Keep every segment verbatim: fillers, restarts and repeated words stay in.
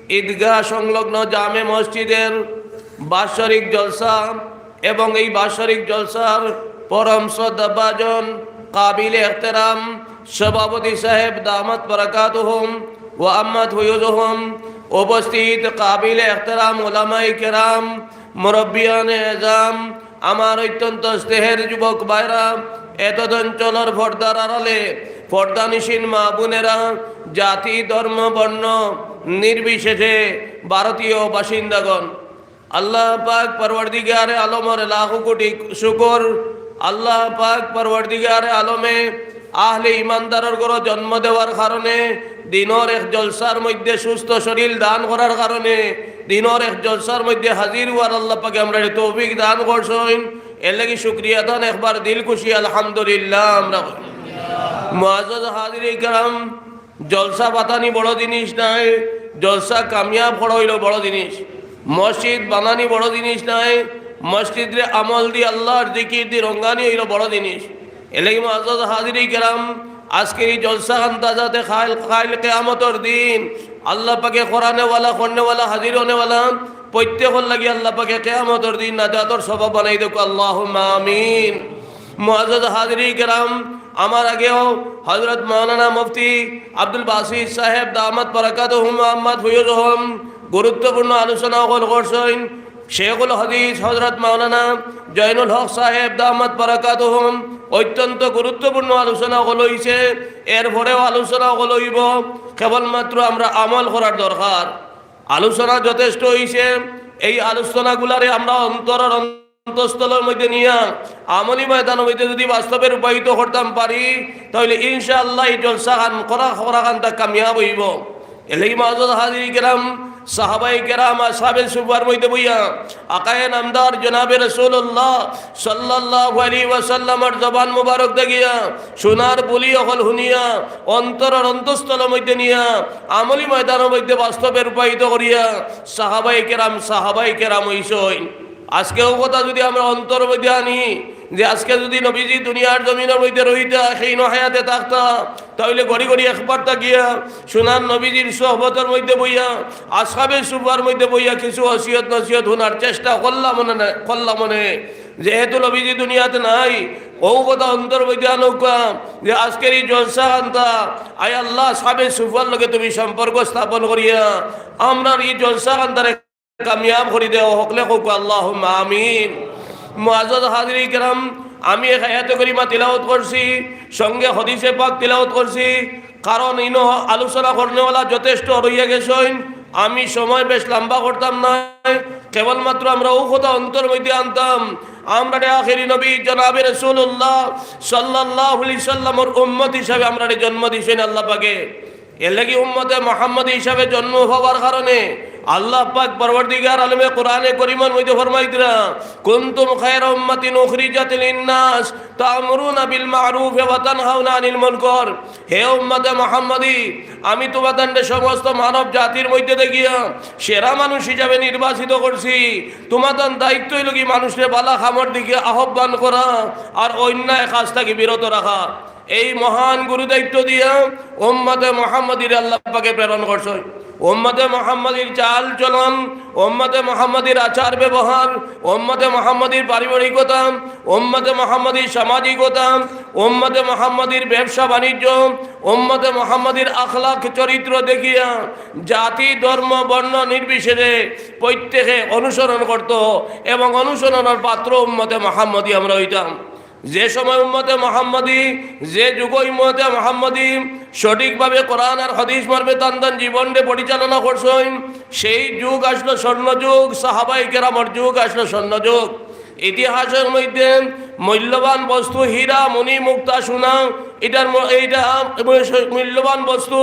ঈদগাহ সংলগ্ন জামে মসজিদের বাৎসরিক জলসা এবং এই বাৎসরিক জলসার পরম শ্রদ্ধাভাজন কাবিলে এহতেরাম সভাপতি সাহেব দামাত বারাকাতুহুম ওয়া আম্মাত হুয়ুজুহুম, উপস্থিত কাবিলে এহতেরাম উলামায়ে কেরাম, মুরব্বিয়ানে এজাম, আমার অত্যন্ত স্নেহের যুবক ভাইরা, এতদ অঞ্চলর পর্দার আড়ালে পর্দানিশীন মা বোনেরা, জাতি, ধর্ম, বর্ণ নির্বিশেষে ভারতীয় বাসিন্দাগণ, আল্লাহ পাক পরওয়ারদিগারে আলমর লাখো কোটি শুকর। আল্লাহ পাক পরওয়ারদিগারে আলমে আহলে ইমানদারর ঘরো জন্ম দেওয়ার কারণে, দিনর এক জলসার মধ্যে সুস্থ শরীর দান করার কারণে, দিনর এক জলসার মধ্যে হাজির হওয়ার আল্লাহ পাকে আমরারে তৌফিক দান করছইন। এর লাগি শুকরিয়া দান একবার দিল খুশি আলহামদুলিল্লাহ। আমরা মুআজ্জাজ হাজিরে কেরাম, জলসা পাতানি বড় জিনিস নায়, জলসা কামিয়াব করা অইলো বড় জিনিস। মসজিদ বানানি বড় জিনিস নায়, মসজিদরে আমল দি আল্লাহর জিকির দি রঙ্গানি অইলো বড় জিনিস। এর লাগি মুআজ্জাজ হাজিরে কেরাম, আজকের এই জলসা খান্তা যাতে কাইল, কাইল কিয়ামতর দিন আল্লাহ পাকে করানেওয়ালা, করনেওয়ালা, হাজির অনেওয়ালা প্রত্যেকর লাগি আল্লাহ পাকে কিয়ামতর দিন নাজাতর সবাব বানাই দেউক, আল্লাহুম্মা আমিন। মুআজ্জাজ হাজিরে কেরাম, আমার আগেও হযরত মাওলানা মুফতি আব্দুল বাসিত সাহেব দামাত বারাকাতুহুম ওয়া আম্মাত হুয়ুজুহুম গুরুত্বপূর্ণ আলোচনা অকল করছইন। শেখুল হাদিস হযরত মাওলানা জয়নুল হক সাহেব দামাত বারাকাতুহুম অত্যন্ত গুরুত্বপূর্ণ আলোচনা অকল অইছে। এরপরেও আলোচনা অকল অইবো, কেবলমাত্র আমরা আমল করার দরকার। আলোচনা যথেষ্ট অইছে, এই আলোচনাগুলারে আমরা অন্তরর অন্তঃস্থলর মধ্যে নিয়া আমলি ময়দানর মধ্যে যদি বাস্তবে রূপায়িত করতাম পারি, তাইলে ইনশাআল্লাহ এই জলসা খান করা, করা খানটা কামিয়াব অইবো। এর লাগি মুআজ্জাজ হাজিরে কেরাম, সাহাবায়ে কেরাম, আসহাবে সুফার মধ্যে বইয়া আকায়ে নামদার জনাবে রাসূলুল্লাহ সাল্লাল্লাহু আলাইহি ওয়াসাল্লামর জবান মুবারক দেখিয়া সোনার বুলি অকল হুনিয়া অন্তরর অন্তঃস্থলর মধ্যে নিয়া আমলি ময়দানর মধ্যে বাস্তবে রূপায়িত করিয়া সাহাবায়ে কেরাম সাহাবায়ে কেরাম অইছইন। আজকে অউ কথা যদি আমরা অন্তর মধ্যে আনি যে আজকে যদি নবীজি দুনিয়ার জমিনর মধ্যে রইতা, হেইন হায়াতে থাকতা, তাইলে ঘড়ি ঘড়ি একবার তাকিয়া সোনার নবীজির সোহবতর মধ্যে বইয়া আসহাবে সুফার মধ্যে বইয়া কিছু ওসিয়ত নসিহত হুনার চেষ্টা করলাম মনে না, করলাম মনে। যেহেতু নবীজি দুনিয়াতে নাই, অউ কথা অন্তর মধ্যে আনউক্কা যে আজকের এই জলসা খান্তা, আয় আল্লাহ, আসহাবে সুফার লগে তুমি সম্পর্ক স্থাপন করিয়া আমরার এই জলসা খান্তারে কামিয়াব করি দেও, হকলে কউক আল্লাহুম্মা আমিন। মুআজ্জাজ হাজিরে কেরাম, আমি এক আয়াতে করিমা তিলাওয়াত করছি, সঙ্গে হাদিসে পাক তিলাওয়াত করছি, কারণ ইনো আলোচনা করনেওয়ালা যথেষ্ট রইয়া গেছইন। আমি সময় বেশ লম্বা করতাম নায়, কেবলমাত্র আমরা অউ কথা অন্তর মধ্যে আনতাম, আমরারে আখেরি নবী জনাবে রাসূলুল্লাহ সাল্লাল্লাহু আলাইহি সাল্লামর উম্মত হিসাবে আমরারে জন্ম দিছইন আল্লাহ পাকে। এর লাগি উম্মতে মুহাম্মদী হিসাবে জন্ম হওয়ার কারণে আল্লাহ পাক পরওয়ারদিগার আলমে কোরআনে করিমর মধ্যে ফরমাইতরা, "কুনতুম খায়রা উম্মাতিন উখরিজাত লিন্নাস তা'মুরুনা বিল মা'রুফি ওয়া তানহাউনা আনিল মুনকার।" হে উম্মতে মুহাম্মদী, আমি তোমাদের সমস্ত মানব জাতির মধ্যে দেখিয়া সেরা মানুষ হিসাবে নির্বাচিত করছি। তোমাদের দায়িত্ব অইলো কি মানুষরে ভালা কামর দিকে আহ্বান করা আর অন্যায় কাজ থাকি বিরত রাখা। এই মহান গুরু দায়িত্ব দিয়া উম্মতে মুহাম্মদীরে আল্লাহ পাকে প্রেরণ করছইন। উম্মতে মুহাম্মদীর চাল চলন, উম্মতে মুহাম্মদীর আচার ব্যবহার, উম্মতে মুহাম্মদীর পারিবারিকতা, উম্মতে মুহাম্মদীর সামাজিকতা, উম্মতে মুহাম্মদীর ব্যবসা বাণিজ্য, উম্মতে মুহাম্মদীর আখলাক চরিত্র দেখিয়া জাতি, ধর্ম, বর্ণ নির্বিশেষে প্রত্যেকে অনুসরণ করত এবং অনুসরণের পাত্র উম্মতে মুহাম্মদী আমরা অইতাম। যে সময় উম্মতে মুহাম্মদী, যে যুগ উম্মতে মুহাম্মদী সঠিকভাবে কোরআন আর হাদিস মর্মে তান তান জীবনরে পরিচালনা করছইন, সেই যুগ আসলো স্বর্ণযুগ, সাহাবায়ে কেরামর যুগ আসলো স্বর্ণযুগ। ইতিহাসর মধ্যে মূল্যবান বস্তু হীরা, মণি, মুক্তা, সোনা, ইটার ম-, এইটা মূল্যবান বস্তু।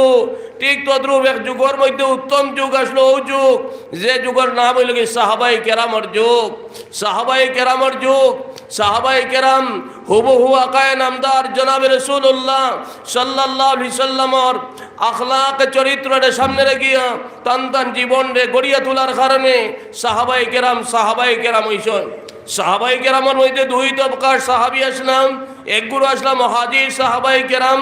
ঠিক তদ্রূপ এক যুগর মধ্যে উত্তম যুগ আসলো অউ যুগ, যে যুগর নাম অইলো কি সাহাবায়ে কেরামর যুগ। সাহাবায়ে কেরামর যুগ, সাহাবায়ে কেরাম হুবহু আকায়ে নামদার জনাবে রাসূলুল্লাহ সাল্লাল্লাহু আলাইহি সাল্লামর আখলাক চরিত্ররে সামনে রাখিয়া তান তান জীবনরে গড়িয়া তোলার কারণে সাহাবায়ে কেরাম সাহাবায়ে কেরাম অইছইন। সাহাবায়ে কেরামর মধ্যে দুই তবকার সাহাবী আছলা, এক গুরু আছলা মুহাজির সাহাবায়ে কেরাম,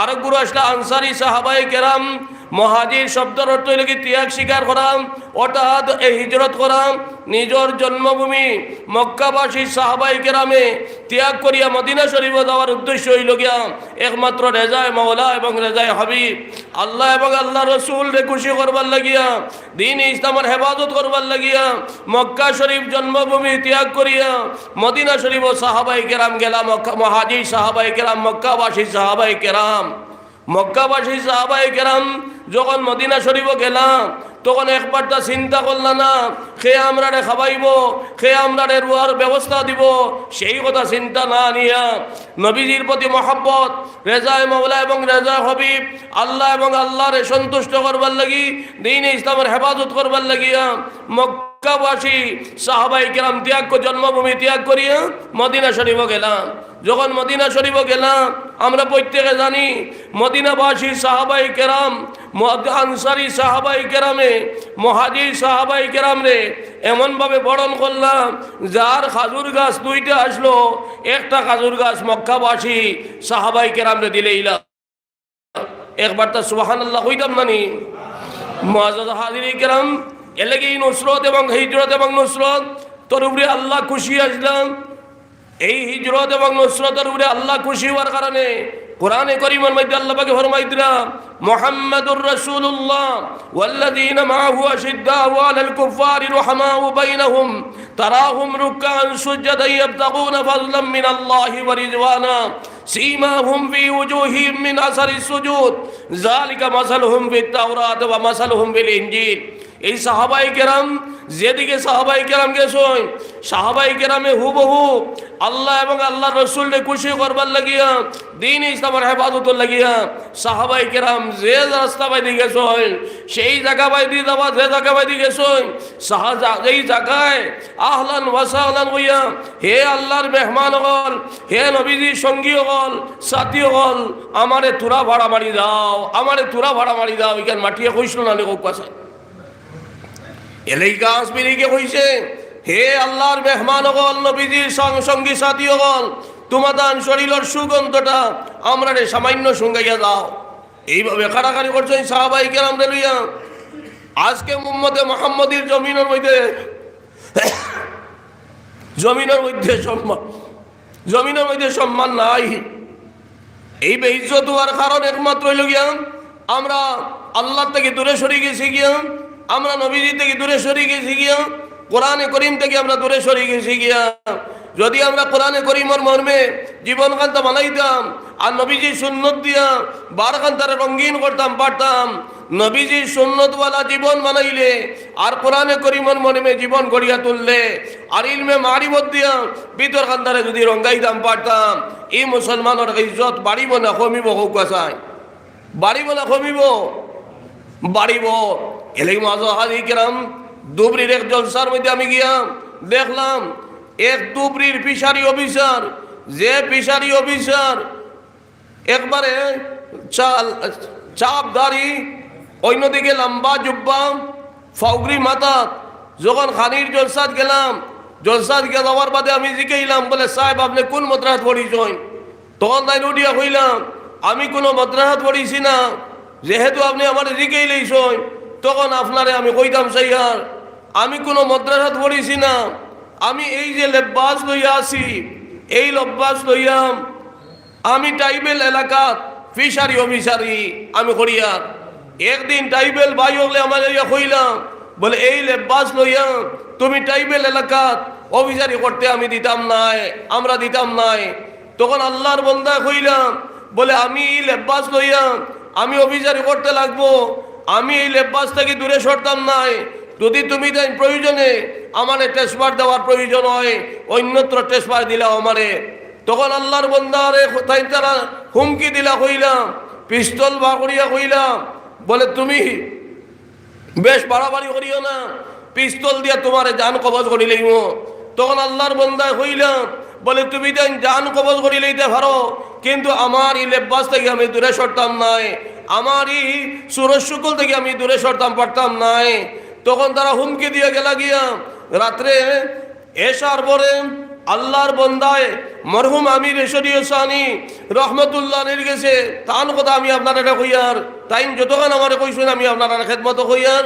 আরক গুরু আছলা আনসারী সাহাবায়ে কেরাম। মুহাজির শব্দর অর্থ অইলো গি ত্যাগ স্বীকার করা, অর্থাৎ এই হিজরত করা, নিজর জন্মভূমি মক্কাবাসী সাহাবায়ে কেরামে ত্যাগ করিয়া মদিনা শরীফো যাওয়ার উদ্দেশ্য অইলো গিয়া একমাত্র রেজায়ে মাওলা এবং রেজায়ে হাবিব, আল্লাহ এবং আল্লাহর রসুলরে খুশি করবার লাগিয়া, দ্বীন ইসলামর হেফাজত করবার লাগিয়া, মক্কা শরীফ জন্মভূমি ত্যাগ করিয়া মদিনা শরীফো সাহাবায়ে কেরাম গেলা, মক্কা, মুহাজির সাহাবায়ে কেরাম, মক্কাবাসী সাহাবায়ে কেরাম। মক্কাবাসী সাহাবায়ে কেরাম যখন মদিনা শরীফো গেলা, তখন একবারতা চিন্তা করলা না, কে আমরারে খাওয়াইবো, কে আমরারে রুয়ার ব্যবস্থা দিবো, সেই কথা চিন্তা না নিয়া নবীজির প্রতি মহব্বত, রেজায়ে মাওলা এবং রেজায়ে হাবিব, আল্লাহ এবং আল্লাহরে সন্তুষ্ট করবার লাগি, দ্বীন ইসলামর হেফাজত করবার লাগিয়া মক্কাবাসী সাহাবায়ে কেরাম ত্যাগ ক-, জন্মভূমি ত্যাগ করিয়া মদিনা শরীফো গেলা। যখন মদিনা শরীফো গেলা, আমরা প্রত্যেকে জানি, মদিনাবাসী সাহাবায়ে কেরাম, মদ-, আনসারী সাহাবায়ে কেরামে, মুহাজির সাহাবায়ে কেরামরে এমনভাবে বরণ করলা, যার খাজুর গাছ দুইটা আছলো, একটা খাজুর গাছ মক্কাবাসী সাহাবায়ে কেরামরে দিলাইলা। একবারতা সুবহানাল্লাহ কইতাম না নি? মুআজ্জাজ হাজিরিন কেরাম, এরলাগি ই নুসরত এবং হিজরত এবং নুসরতর উপরে আল্লাহ খুশি আছলা। এই হিজরত এবং নুসরতর উপরে আল্লাহ খুশি অওয়ার কারণে কোরআনে করিমর মধ্যে আল্লাহ পাকে ফরমাইতরা, محمد رسول الله والذين معه أشداء على الكفار رحماء بينهم تراهم ركعا سجدا يبتغون فضلا من الله ورضوانا سيماهم في وجوههم من أثر السجود ذلك مثلهم في التوراة ومثلهم في الإنجيل. এই সাহাবায়ে কেরাম, যেদিকে সাহাবায়ে কেরাম গেছইন, সাহাবায়ে কেরামে হুবহু আল্লাহ এবং আল্লাহর রসুলরে খুশি করবার লাগিয়া, দ্বীন ইসলামর হেফাজতর লাগিয়া, সাহাবায়ে কেরাম যে রাস্তা বাইদি গেছইন, সেই জাগা বাইদি যাওয়া, যে জাগা বাইদি গেছইন, সাহা-, যা-, যেই জাগায় আহলান ওয়া সাহলান কইয়া, হে আল্লাহর মেহমান অকল, হে নবীজির সঙ্গী অকল, সাথী অকল, আমারে থুড়া ভাড়া মারি দাও, আমারে থুড়া ভাড়া মারি দাও, ইখান মাটিয়ে কইছলো না নি, কউক্কা চাই। এরলাগি গাছ বিরিখে কইছে, হে আল্লাহর মেহমান অকল, নবীজির সং-, সঙ্গী সাথী অকল, তুমাতান শরীলর সুগন্ধটা আমরারে সামান্য শুঙ্গাইয়া দাও। এইভাবে কাড়াকাড়ি করছইন সাহাবায়ে কেরামরে লইয়া। আজকে উম্মতে মুহাম্মদীর জমিনর মধ্যে, জমিনর মধ্যে সম্মান, জমিনর মধ্যে সম্মান নাই। এই বেইজ্জত অওয়ার কারণ একমাত্র অইলো গিয়া আমরা আল্লাহ থাকি দূরে সরি গেছি গিয়া, আমরা নবীজি থাকি দূরে সরি গেছি গিয়া, কোরআনে করিম থাকি আমরা দূরে সরি গেছি গিয়া। যদি আমরা কোরআনে করিমর মর্মে জীবন খান্তা বানাইতাম আর নবীজির সুন্নত দিয়া বার খান্তারে রঙ্গিন করতাম পারতাম, নবীজির সুন্নতওয়ালা জীবন বানাইলে আর কোরআনে করিমর মর্মে জীবন গড়িয়া তুললে আর ইলমে মারিফত দিয়া ভিতর খান্তারে যদি রঙ্গাইতাম পারতাম, ই মুসলমানর ইজ্জত বাড়িবো না কমিবো, কউক্কা চাই? বাড়িবো না কমিবো? বাড়িবো। এরলাগি মুআজ্জাজ হাজিরিন কেরাম, ধুবড়ীর এক জলসার মধ্যে আমি গিয়া দেখলাম, এক ধুবড়ীর ফিশারি অফিসার, যে ফিশারি অফিসার একবারে চাল, চাপ দাড়ি, অইন্যদিকে লাম্বা জুব্বা, ফাউগরি মাথাত। যখন খানির জলসাত গেলাম, জলসাত গিয়া যাওয়ার বাদে আমি জিকাইলাম, বলে, "সাব, আপনে কুন মাদ্রাসাত পড়ছইন?" তখন তাইন উঠিয়া কইলা, "আমি কুনু মাদ্রাসাত পড়ছি না, যেহেতু আপনে আমারে জিকাইলাইছইন, তখন আপনারে আমি কইতাম চাইয়ার, আমি কুনু মাদ্রাসাত পড়ছি না, আমি এই যে লেবাস লইয়া আছি, এই লেবাস লইয়া আমি ট্রাইবেল এলাকাত ফিশারি অফিসারি আমি করিয়ার।" একদিন ট্রাইবেল ভাই অকলে আমারে ইয়া কইলা, বলে, "এই লেবাস লইয়া তুমি ট্রাইবেল এলাকাত অফিসারি করতে আমি দিতাম নায়, আমরা দিতাম নায়।" তখন আল্লাহর বন্দায় কইলা, বলে, "আমি ই লেবাস লইয়া আমি অফিসারি করতে লাগবো, আমি এই লেবাস থাকি দূরে সরতাম নায়। যদি তুমি তাইন প্রয়োজনে আমারে ট্রান্সফার দেওয়ার প্রয়োজন অয়, অন্যত্র ট্রান্সফার দিলাও আমারে।" তখন আল্লাহর বন্দারে তাইন তারা হুমকি দিলা কইলা, পিস্তল বার করিয়া কইলা, বলে, "তুমি বেশ বাড়াবাড়ি করিও না, পিস্তল দিয়া তুমারে জান কবজ করিলাইমু।" তখন আল্লাহর বন্দায় কইলা, বলে, "তুমি তাইন জান কবজ করিলাইতে পারো, কিন্তু আমার ই লেবাস থাকি আমি দূরে সরতাম নায়, আমার ই সুরজ শুকুল থাকি আমি দূরে সরতাম পারতাম নায়।" তখন তারা হুমকি দিয়া গেলা গিয়া। রাত্রে এশার পরে আল্লাহর বন্দায় মরহুম আমিরে শরিয়ত সানি রহমতুল্লাহ আলাইহির গেছে তান কথা আমি আপনারারে কইয়ার। তাইন যতখান আমারে কইছইন, আমি আপনারার খেদমতো কইয়ার।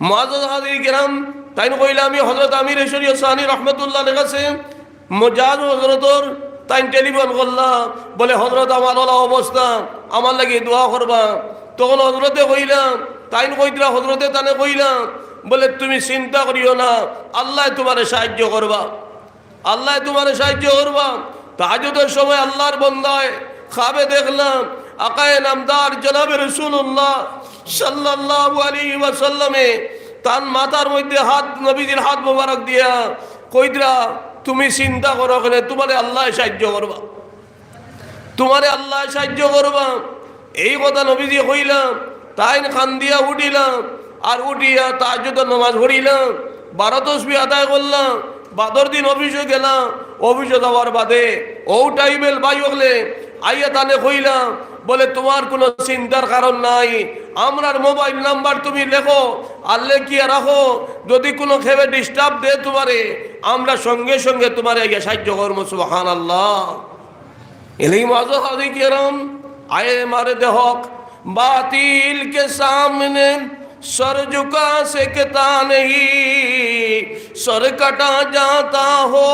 মুআজ্জাজ হাজির কিরাম, তাইন কইলা, আমি হযরত আমিরে শরীয়ত সানি রহমতুল্লাহ আলাইহির কাছে মুজাজ হযরতর, তাইন টেলিফোন করলা, বলে, "হযরত, আমার অলা অবস্থা, আমার লাগি দোয়া করবা।" তখন হযরতে কইলা, তাইন কইতরা, হযরতে তানে কইলা, বলে, "তুমি চিন্তা করিও না, আল্লায় তুমারে সাহায্য করবা।" আল্লায় তুমারে সাহায্য করবা। তাহাজ্জুদের সময় আল্লার বন্দায় খাবে দেখলাম, আকায়ে নামদার জনাবে রাসূলুল্লাহ সাল্লাল্লাহু আলাইহি ওয়াসাল্লামে তান মাথার মধ্যে হাত, নবীজির হাত মোবারক দিয়া কইতরা, "তুমি চিন্তা করো কেনে, তুমারে আল্লায় সাহায্য করবা।" তুমারে আল্লায় সাহায্য করবা। এই কথা নবীজি কইলাম, তাইন কান্দিয়া উঠিলাম, আর উঠিয়া তাহাজ্জুদর নামাজ পড়িলাম, বারো তসবি আদায় করলাম, বাদর দিন অফিসো গেলাম, অফিসো যাওয়ার বাদে অউ টাইমে ভাই অকলে আইয়া তানে কইলাম, বলে, "তুমার কুনু চিন্তার কারণ নাই, আমরার মোবাইল নাম্বার তুমি লেখো, আর লেখিয়া রাখো, যদি কুনু কেউয়ে disturb দে তুমারে, আমরা সঙ্গে সঙ্গে তুমারে আইয়া সাহায্য করমু।" সুবহানাল্লাহ। এলেই মুআজ্জাজ হাজির কিরাম, আয়ে মারদে হক, বাতিল কে সামনে সর ঝুকা সকতা নেহি, সর কাটা জাতা হো,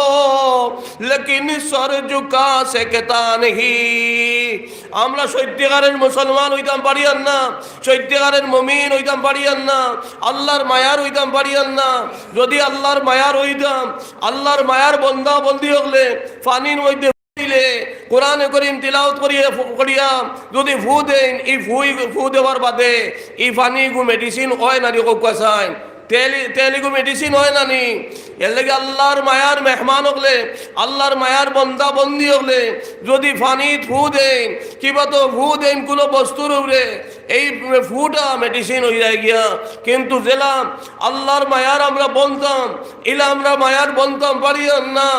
লেকিন সর ঝুকা সকতা নেহি। আমরা সত্যিকারের মুসলমান অইতাম পারিয়ার না, সত্যিকারের মুমিন অইতাম পারিয়ার না, আল্লার মায়ার অইতাম পারিয়ার না। যদি আল্লার মায়ার অইতাম, আল্লার মায়ার বন্দা বন্দি অকলে পানির মধ্যে দিলে, কোরআনে করিম তিলাওত করিয়া ফু-, করিয়া যদি ফু দেইন, ই ফু, ফু দেওয়ার বাদে ই পানিগু medicine অয় না নি, কউক্কা চাইন? তেল, তেলগু medicine অয় না নি? এরলাগি আল্লার মায়ার মেহমান অকলে, আল্লার মায়ার বন্দা বন্দি অকলে যদি পানিত ফু দেইন, কিবা তো ফু দেইন কুনু বস্তুর উপরে, এই ফুটা medicine অই যায় গিয়া। কিন্তু যেলা আল্লার মায়ার আমরা বনতাম, ইলা আমরা মায়ার বনতাম পারিয়ার না,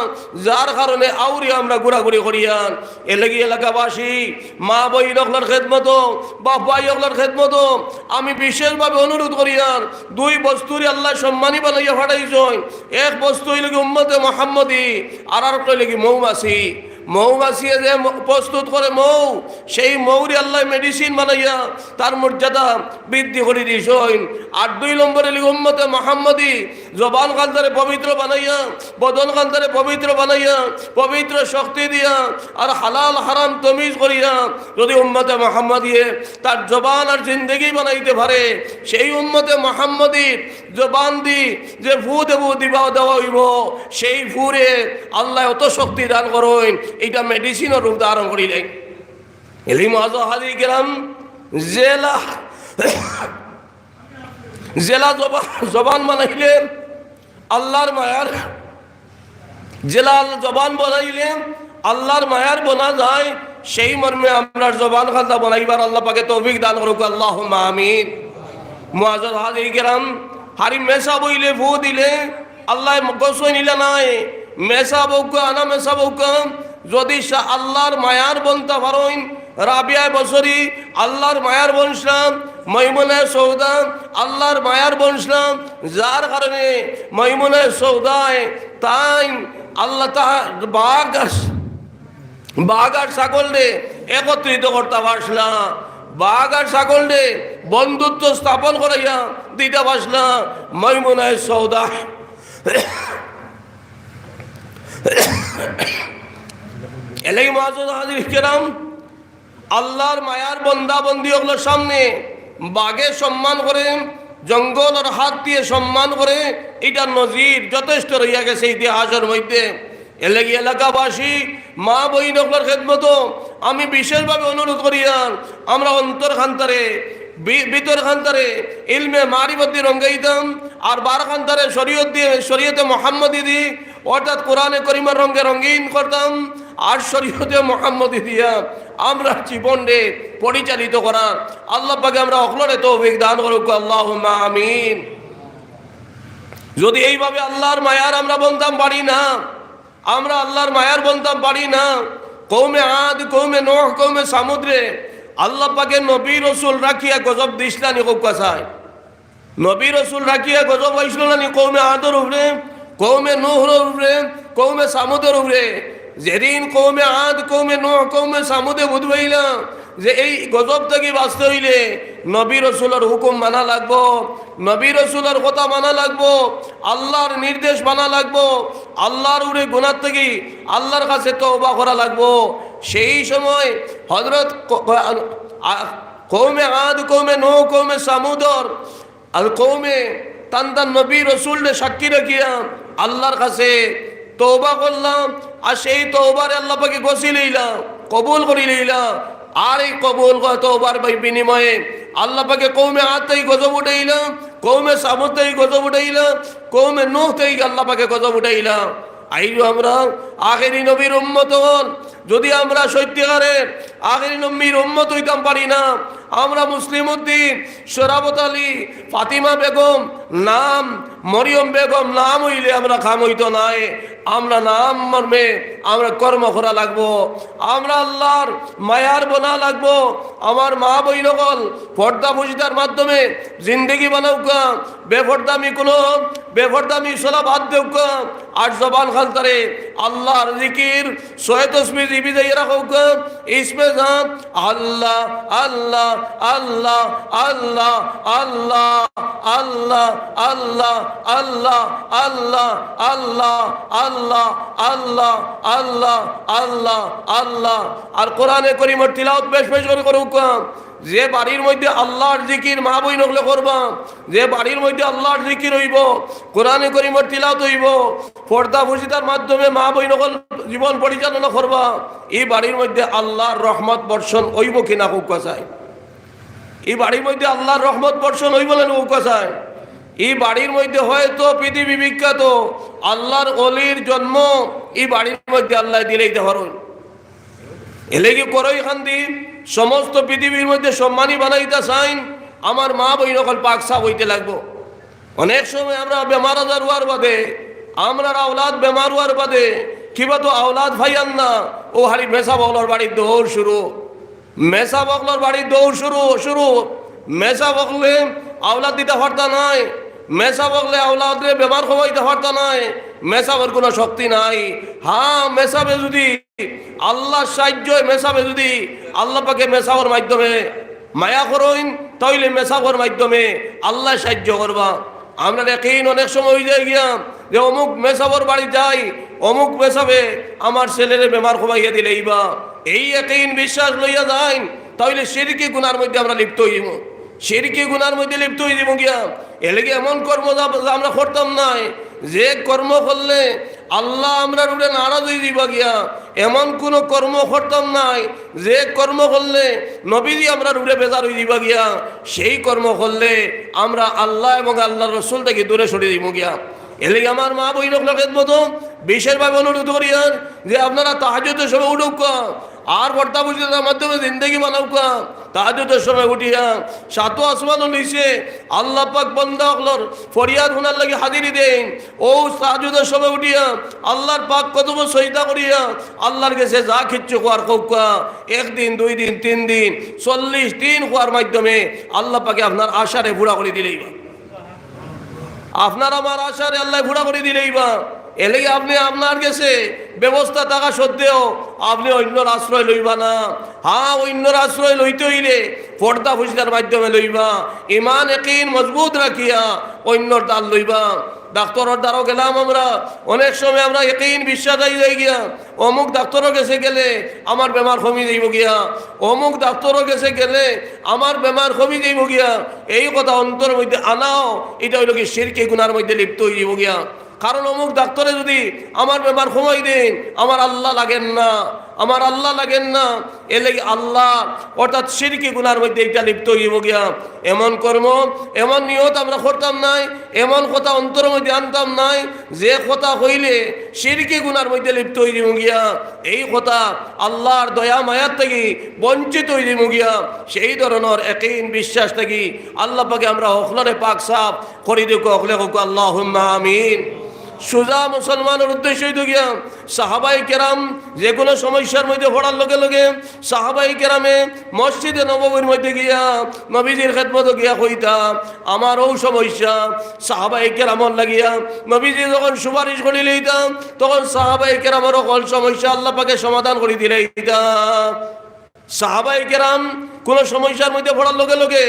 যার কারণে আউরি আমরা ঘুরাঘুরি করিয়ার। এরলাগি এলাকাবাসী, মা বইন অকলর খেদমতো, বাপ ভাই অকলর খেদমতো আমি বিশেষভাবে অনুরোধ করিয়ার, দুই বস্তুরে আল্লায় সম্মানী বানাইয়া পাঠাইছইন। এক বস্তু অইলোগি উম্মতে মুহাম্মদী, আর আরোকটা অইলোগি মৌমাছি। মৌমাছিয়ে যে ম-, প্রস্তুত করে মৌ, সেই মৌরে আল্লায় medicine বানাইয়া তার মর্যাদা বৃদ্ধি করি দিছইন। আর দুই নম্বরে অইলোগি উম্মতে মুহাম্মদী, জবান খানতারে পবিত্র বানাইয়া, বদন খানতারে পবিত্র বানাইয়া, পবিত্র শক্তি দিয়া, আর হালাল হারাম তমিজ করিয়া যদি উম্মতে মুহাম্মদীয়ে তার জবান আর জিন্দেগি বানাইতে পারে, সেই উম্মতে মুহাম্মদীর জবান দি যে ফু দেবো দিবা দেওয়া অইবো, সেই ফুরে আল্লায় অত শক্তি দান করইন, ইটা medicine-র রূপ ধারণ করিলে। এলেই মুআজ্জাজ হাজির কিরাম, যেলা, যেলা জবা-, জবান বানাইলে আল্লার মায়ার, যেলা জবান বানাইলে আল্লার মায়ার বনা যায়, সেই মর্মে আমরার জবান খানতা বানাইবার আল্লাহ পাকে তৌফিক দান করুক, আল্লাহুম্মা আমিন। মুআজ্জাজ হাজির কিরাম, হারি মেসাব অইলে ফু দিলে আল্লায় গছইন ইলা নায়, মেসাব অউক্কা, আনা মেসাব অউক্কা, যদি সা-, আল্লার মায়ার বনতা পারইন, রাবিয়ায়ে বসরি আল্লার মায়ার বনছলা, মাইমুনায়ে সৌদা আল্লার মায়ার বনছলা, যার কারণে মাইমুনায়ে সৌদায় তাইন আল্লাহ তা-, বাঘ আর, বাঘ আর ছাগলরে একত্রিত করতা পারছলা, বাঘ আর ছাগলরে বন্ধুত্ব স্থাপন করাইয়া দিতা পারছলা মাইমুনায়ে সৌদা। এলেই মুআজ্জাজ হাজির কিরাম, আল্লার মায়ার বন্দা বন্দি অকলর সামনে বাঘে সম্মান করে, জঙ্গলর হাতিয়ে সম্মান করে, ইটার নজির যথেষ্ট রইয়া গেছে ইতিহাসর মধ্যে। এরলাগি এলাকাবাসী, মা বইন অকলর খেদমতো আমি বিশেষভাবে অনুরোধ করিয়ার, আমরা অন্তর খানতারে, বি-, ভিতর খানতারে ইলমে মারিফত দি রঙ্গাইতাম, আর বার খানতারে শরীয়ত দি, শরীয়তে মোহাম্মদী দি, অর্থাৎ কোরআনে করিমর রঙ্গে রঙ্গিন করতাম, আর শরীয়তে মোহাম্মদী দিয়া আমরা জীবনরে পরিচালিত করার আল্লাহ পাকে আমরা অকলরে তৌফিক দান করুক, আল্লাহুম্মা আমিন। যদি এইভাবে আল্লার মায়ার আমরা বনতাম পারি না, আমরা আল্লার মায়ার বনতাম পারি না, কওমে আদ, কওমে নূহ, কওমে সামুদরে আল্লাহ পাকে নবী রসুল রাখিয়া গজব দিছলা নি, কউক্কা চাই। নবী রসুল রাখিয়া গজব আইছলো না নি কওমে আদর উপরে, কওমে নূহর উপরে, কওমে সামুদর উপরে? যেদিন কওমে আদ, কওমে নূহ, কওমে সামুদে বুঝ পাইলা, যে এই গজব থাকি বাঁচতে অইলে নবী রসুলর হুকুম মানা লাগবো, নবী রসুলর কথা মানা লাগবো, আল্লার নির্দেশ মানা লাগবো, আল্লার উপরে গুনাহ থাকি আল্লার কাছে তওবা করা লাগবো। সেই সময় হযরত ক-, ক-, আ-, কওমে আদ, কওমে নূহ, কওমে সামুদর আর কওমে তান তান নবী রসুলরে সাক্ষী রাখিয়া আল্লার কাছে তওবা করলাম, আর সেই তওবারে আল্লা পাকে গছি লইলা, কবুল করি লইলা। আর এই কবুল করা তওবার বি-, বিনিময়ে আল্লা পাকে কওমে আদ থাকি গজব উঠাইলা, কওমে সামুদ থাকি গজব উঠাইলা, কওমে নূহ থাকি আল্লা পাকে গজব উঠাইলা। আইজও আমরা আখেরি নবীর উম্মত অকল, যদি আমরা সত্যিকারের আখেরি নবীর উম্মত অইতাম পারি না, আমরা মুসলিম উদ্দিন, শরাবত আলী, ফাতিমা বেগম, নাম মরিয়ম বেগম নাম অইলে আমরা কাম অইতো নায়। আমরা নাম মর্মে আমরা কর্ম করা লাগবো। আমরা আল্লার মায়ার বনা লাগবো। আমার মা বইন অকল পর্দা পর্দার মাধ্যমে জিন্দেগি বানাউক্কা, বেপর্দামি কোনো, বেপর্দামি চলা বাদ দেউক্কা। আর জবান খানতারে আল্লার জিকির, ছয় তসবি জিবি যাইয়া রাখউক্কা, ইসমে জাত, আল্লা, আল্লা, আল্লা, আল্লা, আল্লা, আল্লা, আল্লা, আল্লা, আল্লা, আল্লা, আল্লা, আল্লা, আল্লা, আল্লা, আল্লা। আর কোরআনে করিমর তিলাওত বেশ বেশ করি করউক্কা। যে বাড়ির মধ্যে আল্লার জিকির মা বইন অকলে করবা, যে বাড়ির মধ্যে আল্লার জিকির অইবো, কোরআনে করিমর তিলাওত অইবো, পর্দা পর্দার মাধ্যমে মা বইন অকল জীবন পরিচালনা করবা, ই বাড়ির মধ্যে আল্লার রহমত বর্ষণ অইবো কিনা কউক্কা চাই। ই বাড়ির মধ্যে আল্লার রহমত বর্ষণ অইবো না কউক্কা চাই। ই বাড়ির মধ্যে হয়তো পৃথিবী বিখ্যাত আল্লার অলির জন্ম ই বাড়ির মধ্যে আল্লায় দিলাইতা পারইন। এরলাগি করইকান্দি সমস্ত পৃথিবীর মধ্যে সম্মানী বানাইতা চাইন, আমার মা বইন অকল পাক সাফ অইতে লাগবো। অনেক সময় আমরা বেমার আজার অওয়ার বাদে, আমরার আওলাদ বেমার অওয়ার বাদে, কিবা তো আওলাদ পাইয়ার না, অউ হারি মেসাব অকলর বাড়িত দৌড় শুরু, মেসাব অকলর বাড়িত দৌড় শুরু, শুরু। মেসাব অকলে আওলাদ দিতা পারতা নায়, মেসাব অকলে আওলাদরে বেমার কমাইতা পারতা নায়, মেসাবর কোনো শক্তি নাই। হ্যাঁ, মেসাবে যদি আল্লার সাহায্যে মেসাবে যদি আল্লা পাকে মেসাবর মাধ্যমে মায়া করইন, তাইলে মেসাবর মাধ্যমে আল্লায় সাহায্য করবা। আমরার একিন অনেক সময় অইযায় গিয়া যে অমুক মেসাবর বাড়ি যাই, অমুক মেসাবে আমার ছেলেরে বেমার কমাইয়া দিলাইবা। এই একিন বিশ্বাস লইয়া যাইন, তাইলে শিরকি গুনার মধ্যে আমরা লিপ্ত অইযিমু। শিরকি গুনার মধ্যে লিপ্ত অইযিমু গিয়া। এরলাগি এমন কর্ম যা, যা আমরা করতাম নায়, যে কর্ম করলে আল্লা আমরার উপরে নারাজ অইযিবা গিয়া। এমন কোনো কর্ম করতাম নায়, যে কর্ম করলে নবীজি আমরার উপরে বেজার অইযিবা গিয়া। সেই কর্ম করলে আমরা আল্লা এবং আল্লার রসুল থাকি দূরে সরি যিমু গিয়া। এরলাগি আমার মা বইন অকলর খেদমতো বিশেষভাবে অনুরোধ করিয়ার যে আপনারা তাহাজ্জুদর সময় উঠউক্কা, আর পর্দা পর্দার মাধ্যমে জিন্দেগি বানাউক্কা। তাহাজ্জুদর সময় উঠিয়া সাত আসমানর নিচে আল্লা পাক বান্দা অকলর ফরিয়াদ হুনার লাগি হাজিরি দেইন। অউ তাহাজ্জুদর সময় উঠিয়া আল্লার পাক কদমো সইজদা করিয়া আল্লার গেছে যা কিচ্ছু কওয়ার কউক্কা, এক দিন, দুই দিন, তিন দিন, চল্লিশ দিন কওয়ার মাধ্যমে আল্লা পাকে আপনার আশারে পুরা করি দিলাইবা। আপনার আমার আশারে আল্লায় পুরা করি দিলাইবা। এরলাগি আপনে আপনার গেছে ব্যবস্থা থাকা সত্ত্বেও আপনে অইন্যর আশ্রয় লইবা না। হ্যাঁ, অইন্যর আশ্রয় লইতে অইলে পর্দা পর্দার মাধ্যমে লইবা। ইমান একিন মজবুত রাখিয়া অইন্যর দ্বার লইবা। ডাক্তরর দ্বারো গেলাম আমরা, অনেক সময় আমরা একিন বিশ্বাস অইযায় গিয়া, অমুক ডাক্তরর গেছে গেলে আমার বেমার কমি যাইবো গিয়া, অমুক ডাক্তরর গেছে গেলে আমার বেমার কমি যাইবো গিয়া। এই কথা অন্তরর মধ্যে আনাও, ইটা অইলো কি শিরকি গুনার মধ্যে লিপ্ত অইযিবো গিয়া। কারণ অমুক ডাক্তরে যদি আমার বেমার কমাই দেইন, আমার আল্লা লাগের না, আমার আল্লা লাগের না। এরলাগি আল্লা অর্থাৎ শিরকি গুনার মধ্যে ইটা লিপ্ত অইযিবো গিয়া। এমন কর্ম, এমন নিয়ত আমরা করতাম নায়, এমন কথা অন্তরর মধ্যে আনতাম নায়, যে কথা কইলে শিরকি গুনার মধ্যে লিপ্ত অইযিমু গিয়া। এই কথা আল্লার দয়া মায়ার থাকি বঞ্চিত অইযিমু গিয়া। সেই ধরনর একিন বিশ্বাস থাকি আল্লা পাকে আমরা হকলরে পাক সাফ করি দেউক্কা, হকলে কউক্কা আল্লাহুম্মা আমিন। সুজা মুসলমানর উদ্দেশ্য অইতো গিয়া, সাহাবায়ে কেরাম যে কোনো সমস্যার মধ্যে পড়ার লগে লগে সাহাবায়ে কেরামে মসজিদে নববীর মধ্যে গিয়া নবীজির খেদমতো গিয়া কইতা, আমার অউ সমস্যা। সাহাবায়ে কেরামর লাগিয়া নবীজি যখন সুপারিশ করি লইতা, তখন সাহাবায়ে কেরামর হকল সমস্যা আল্লা পাকে সমাধান করি দিলাইতা। সাহাবায়ে কেরাম কোনো সমস্যার মধ্যে পড়ার লগে লগে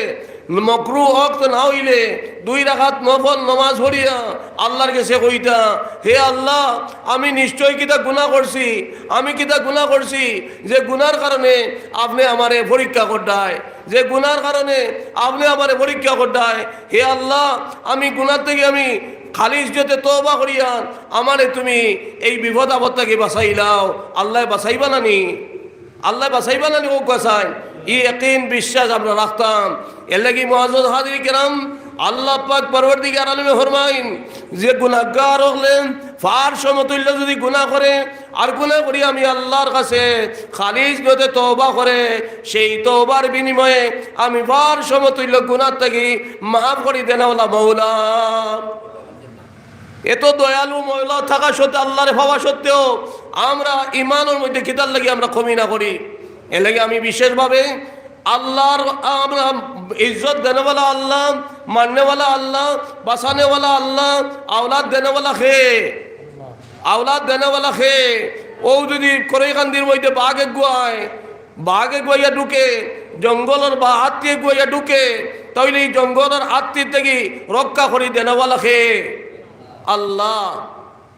মকরু অক্ত না হইলে দুই রাকাত নফল নামাজ পড়িয়া আল্লাহর কাছে কইতা, "হে আল্লাহ, আমি নিশ্চয় কিতা গুনাহ করছি, আমি কিতা গুনাহ করছি যে গুনার কারণে আপনি আমারে পরীক্ষা কররায়, যে গুনার কারণে আপনি আমারে পরীক্ষা কররায়। হে আল্লাহ, আমি গুনার থেকে আমি খালিস নিয়তে তওবা করিয়া আমারে তুমি এই বিপদ আপদ থেকে বাঁচাইলাও।" আল্লাহ বাঁচাইবা না নি? আল্লাহ বাঁচাইবা না নি? ও কথা, ই ইয়াকিন বিশ্বাস আমরা রাখতাম। এর লাগি মুআজ্জাজ হাজির কেরাম, আল্লাহ পাক পরওয়ারদিগার আলমে ফরমাইন যে গুনাহগার হকলে ফার সমতুল্য যদি গুনাহ করে, আর গুনাহ করি আমি আল্লাহর কাছে খালিস নিয়তে তওবা করে, সেই তওবার বিনিময়ে আমি ফার সমতুল্য গুনাহ থেকে মাফ করি দেনওয়ালা মওলা। এত দয়ালু মওলা থাকা সত্ত্বেও, আল্লাহরে পাওয়া সত্ত্বেও আমরা ইমানর মধ্যে কিতার লাগি আমরা কমি না করি? এর লাগি আমি বিশেষভাবে আল্লাহর, আমরা ইজ্জত দেনেওয়ালা আল্লাহ, মাননেওয়ালা আল্লাহ, বাঁচানেওয়ালা আল্লাহ, আওলাদ দেনেওয়ালা কে? আওলাদ দেনেওয়ালা কে? ও যদি কড়াইকান্দির মধ্যে বাঘ এগুয়ায়, বাঘ এগুয়াইয়া ঢুকে, জঙ্গলর বা হাতি এগুয়াইয়া ঢুকে, তাইলে এই জঙ্গলর হাতির থেকে রক্ষা করি দেনেওয়ালা কে? আল্লাহ।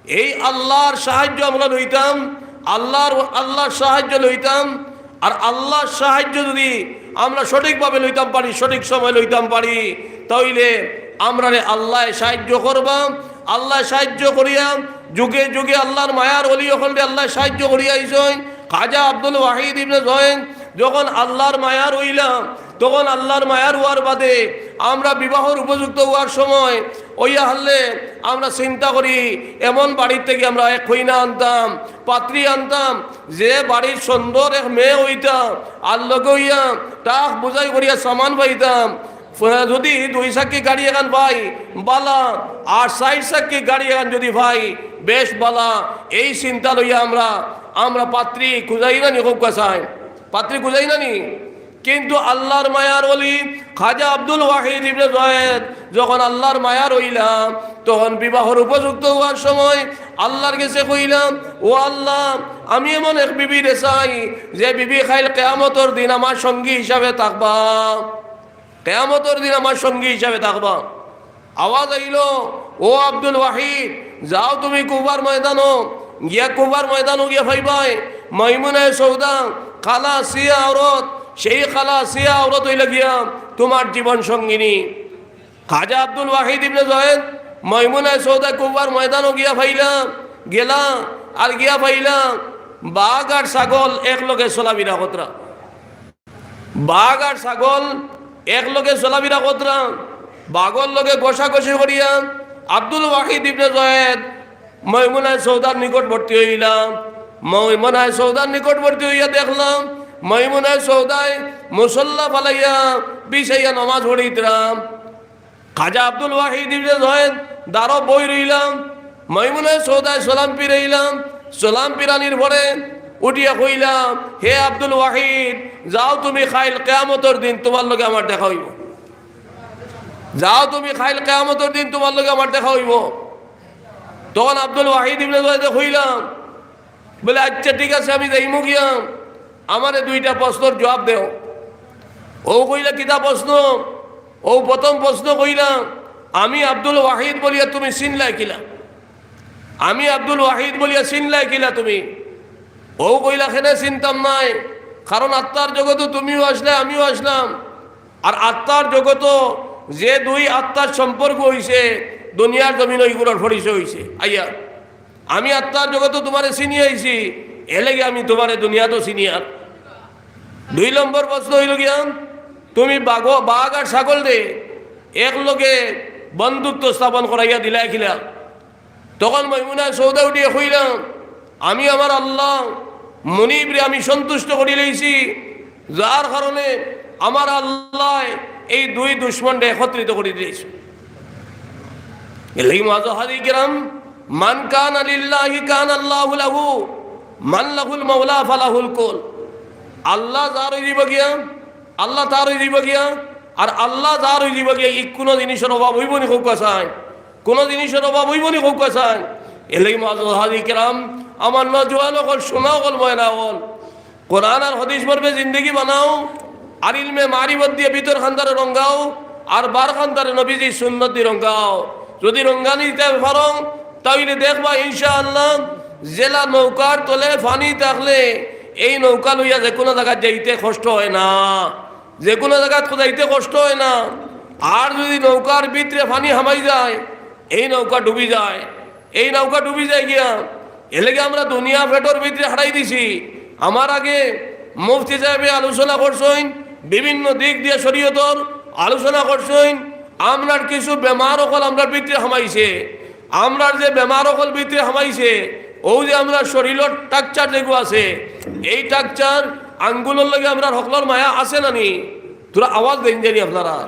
এই আল্লাহর সাহায্য আমরা লইতাম, আল্লাহর, আল্লাহর সাহায্য লইতাম। আর আল্লাহর সাহায্য যদি আমরা সঠিকভাবে লইতাম পারি, সঠিক সময় লইতাম পারি, তাইলে আমরারে আল্লাহ সাহায্য করবা। আল্লাহ সাহায্য করিয়া যুগে যুগে আল্লাহর মায়ার ওলি অকলরে আল্লাহ সাহায্য করিয়া আইছইন। খাজা আব্দুল ওয়াহিদ ইবনে জয়েদ যখন আল্লাহর মায়ার অইলাম, তখন আল্লাহর মায়ার হওয়ার বাদে আমরা বিবাহর উপযুক্ত হওয়ার সময় অইয়া হারলে আমরা চিন্তা করি, এমন বাড়ির থেকে আমরা এক কইনা আনতাম, পাত্রী আনতাম, যে বাড়ির সুন্দর এক মেয়ে অইতা, আর লগে অইয়া টাক বুঝাই করিয়া সামান পাইতাম। ফ-, যদি দুই চাক্কি গাড়ি এখান পাই, বালা, আর চাইর চাক্কি গাড়ি এখান যদি পাই, বেশ বালা। এই চিন্তা লইয়া আমরা, আমরা পাত্রী খুঁজাই না নি, খুব কাছায় পাত্রী খুঁজাই না নি। কিন্তু আল্লাহর মায়ার ওলি খাজা আব্দুল ওয়াহিদ ইবনে জয়েদ যখন আল্লাহর মায়ার অইলাম, তখন বিবাহর উপযুক্ত হওয়ার সময় আল্লাহর কাছে কইলাম, "ও আল্লাহ, আমি এমন এক বিবিরে চাই, যে বিবি খাইল কিয়ামতর দিন আমার সঙ্গী হিসাবে থাকবা, কিয়ামতর দিন আমার সঙ্গী হিসাবে থাকবা।" আওয়াজ আইলো, "ও আব্দুল ওয়াহিদ, যাও তুমি কুফার ময়দানো, গিয়া কুফার ময়দানো গিয়া পাইবায় মাইমুনায়ে সৌদা, কালা ছিয়া আওরত, সেই কালা ছিয়া আওরত অইলা গিয়া তুমার জীবন সঙ্গিনী।" খাজা আব্দুল ওয়াহিদ ইবনে জয়েদ মাইমুনায়ে সৌদা কুফার ময়দানো গিয়া পাইলা, গেলা, আর গিয়া পাইলা বাঘ আর ছাগল একলগে চলাফিরা করতরা। বাঘ আর ছাগল একলগে চলাফিরা করতরা, বাঘর লগে ঘষাঘষি করিয়া আব্দুল ওয়াহিদ ইবনে জয়েদ মাইমুনায়ে সৌদার নিকটবর্তী অইলা। মাইমুনায়ে সৌদার নিকটবর্তী অইয়া দেখলা মাইমুনায়ে সৌদায় মুসল্লা ফালাইয়া বিছাইয়া নামাজ পড়িতরা। খাজা আব্দুল ওয়াহিদ ইবনে জয়েদ দারো বই রইলা। মাইমুনায়ে সৌদায় সালাম ফিরাইলা। সালাম ফিরানির পরে উঠিয়া কইলা, "হে আব্দুল ওয়াহিদ, যাও তুমি, কাইল কিয়ামতর দিন তুমার লগে আমার দেখা অইবো। যাও তুমি, কাইল কিয়ামতর দিন তুমার লগে আমার দেখা অইবো।" তখন আব্দুল ওয়াহিদ ইবনে জয়েদে কইলা, বলে, "আচ্ছা, ঠিক আছে, আমি যাইমু গিয়া, আমারে দুইটা প্রশ্নর জবাব দেও।" অউ কইলা, "কিতা প্রশ্ন?" অউ প্রথম প্রশ্ন কইলা, "আমি আব্দুল ওয়াহিদ বলিয়া তুমি চিনলায় কিলা? আমি আব্দুল ওয়াহিদ বলিয়া চিনলায় কিলা তুমি?" অউ কইলা, "কেনে চিনতাম নায়, কারণ আত্মার জগতো তুমিও আসলায়, আমিও আসলাম। আর আত্মার জগতো যে দুই আত্মার সম্পর্ক অইছে, দুনিয়ার জমিনো ইগুলার পরিচয় অইছে। আইয়া, আমি আত্মার জগতো তুমারে চিনি আইছি, এরলাগি আমি তুমারে দুনিয়াতো চিনিয়ার।" দুই নম্বর প্রশ্ন অইলো গিয়া, "তুমি বাঘ, বাঘ আর ছাগলরে একলগে বন্ধুত্ব স্থাপন করাইয়া দিলায় কিলা?" তখন মাইমুনায়ে সৌদা উঠিয়া কইলা, "আমি আমার আল্লাহ মুনিবরে আমি সন্তুষ্ট করিলাইছি, যার কারণে আমার আল্লায় এই দুই দুশমনরে একত্রিত করি দিলাইছইন।" এরলাগি মুআজ্জাজ হাজির কিরাম, "মান কানা লিল্লাহি কানাল্লাহু লাহু, মান লাহুল মাওলা ফালাহুল কুল।" আল্লাহ যার অইযিবা গিয়া, আল্লাহ তার অইযিবা গিয়া, আর আল্লাহ যার অইযিবা গিয়া, ই কুনু জিনিসর অভাব অইবো নি কউক্কা চাইন? কুনু জিনিসর অভাব অইবো নি কউক্কা চাইন? এরলাগি মুআজ্জাজ হাজির কিরাম, আমার নওজোয়ান অকল, সোনা অকল, ময়না অকল, কোরআন আর হাদিস মর্মে জিন্দেগি বানাও, আর ইলমে মারিফত দিয়া ভিতর খান্দারে রঙ্গাও, আর বার খান্দারে নবীজির সুন্নত দি রঙ্গাও। যুদি রঙ্গানি দিতে পারো, তাইলে দেখবা ইনশাআল্লাহ, যেলা নৌকার তলে পানি থাকলে এই নৌকা লইয়া যে কুনু জাগাত যাইতে কষ্ট অয় না, যে কুনু জাগাত যাইতে কষ্ট অয় না। আর যুদি নৌকার ভিতরে পানি হামাই যায়, এই নৌকা ডুবি যায়, এই নৌকা ডুবি যায় গিয়া। এরলাগি আমরা দুনিয়া পেটর ভিতরে হারাই দিছি। আমার আগে মুফতি সাহেবে আলোচনা করছইন, বিভিন্ন দিক দিয়া শরীয়তর আলোচনা করছইন। আমরার কিছু বেমার অকল আমরার ভিতরে হামাইছে। আমরার যে বেমার অকল ভিতরে হামাইছে, অউ যে আমরার শরীলর structure যেগু আছে, এই structure আঙ্গুলর লগে আমরার হকলর মায়া আছে না নি? থুড়া আওয়াজ দেইন জানি আপনারা।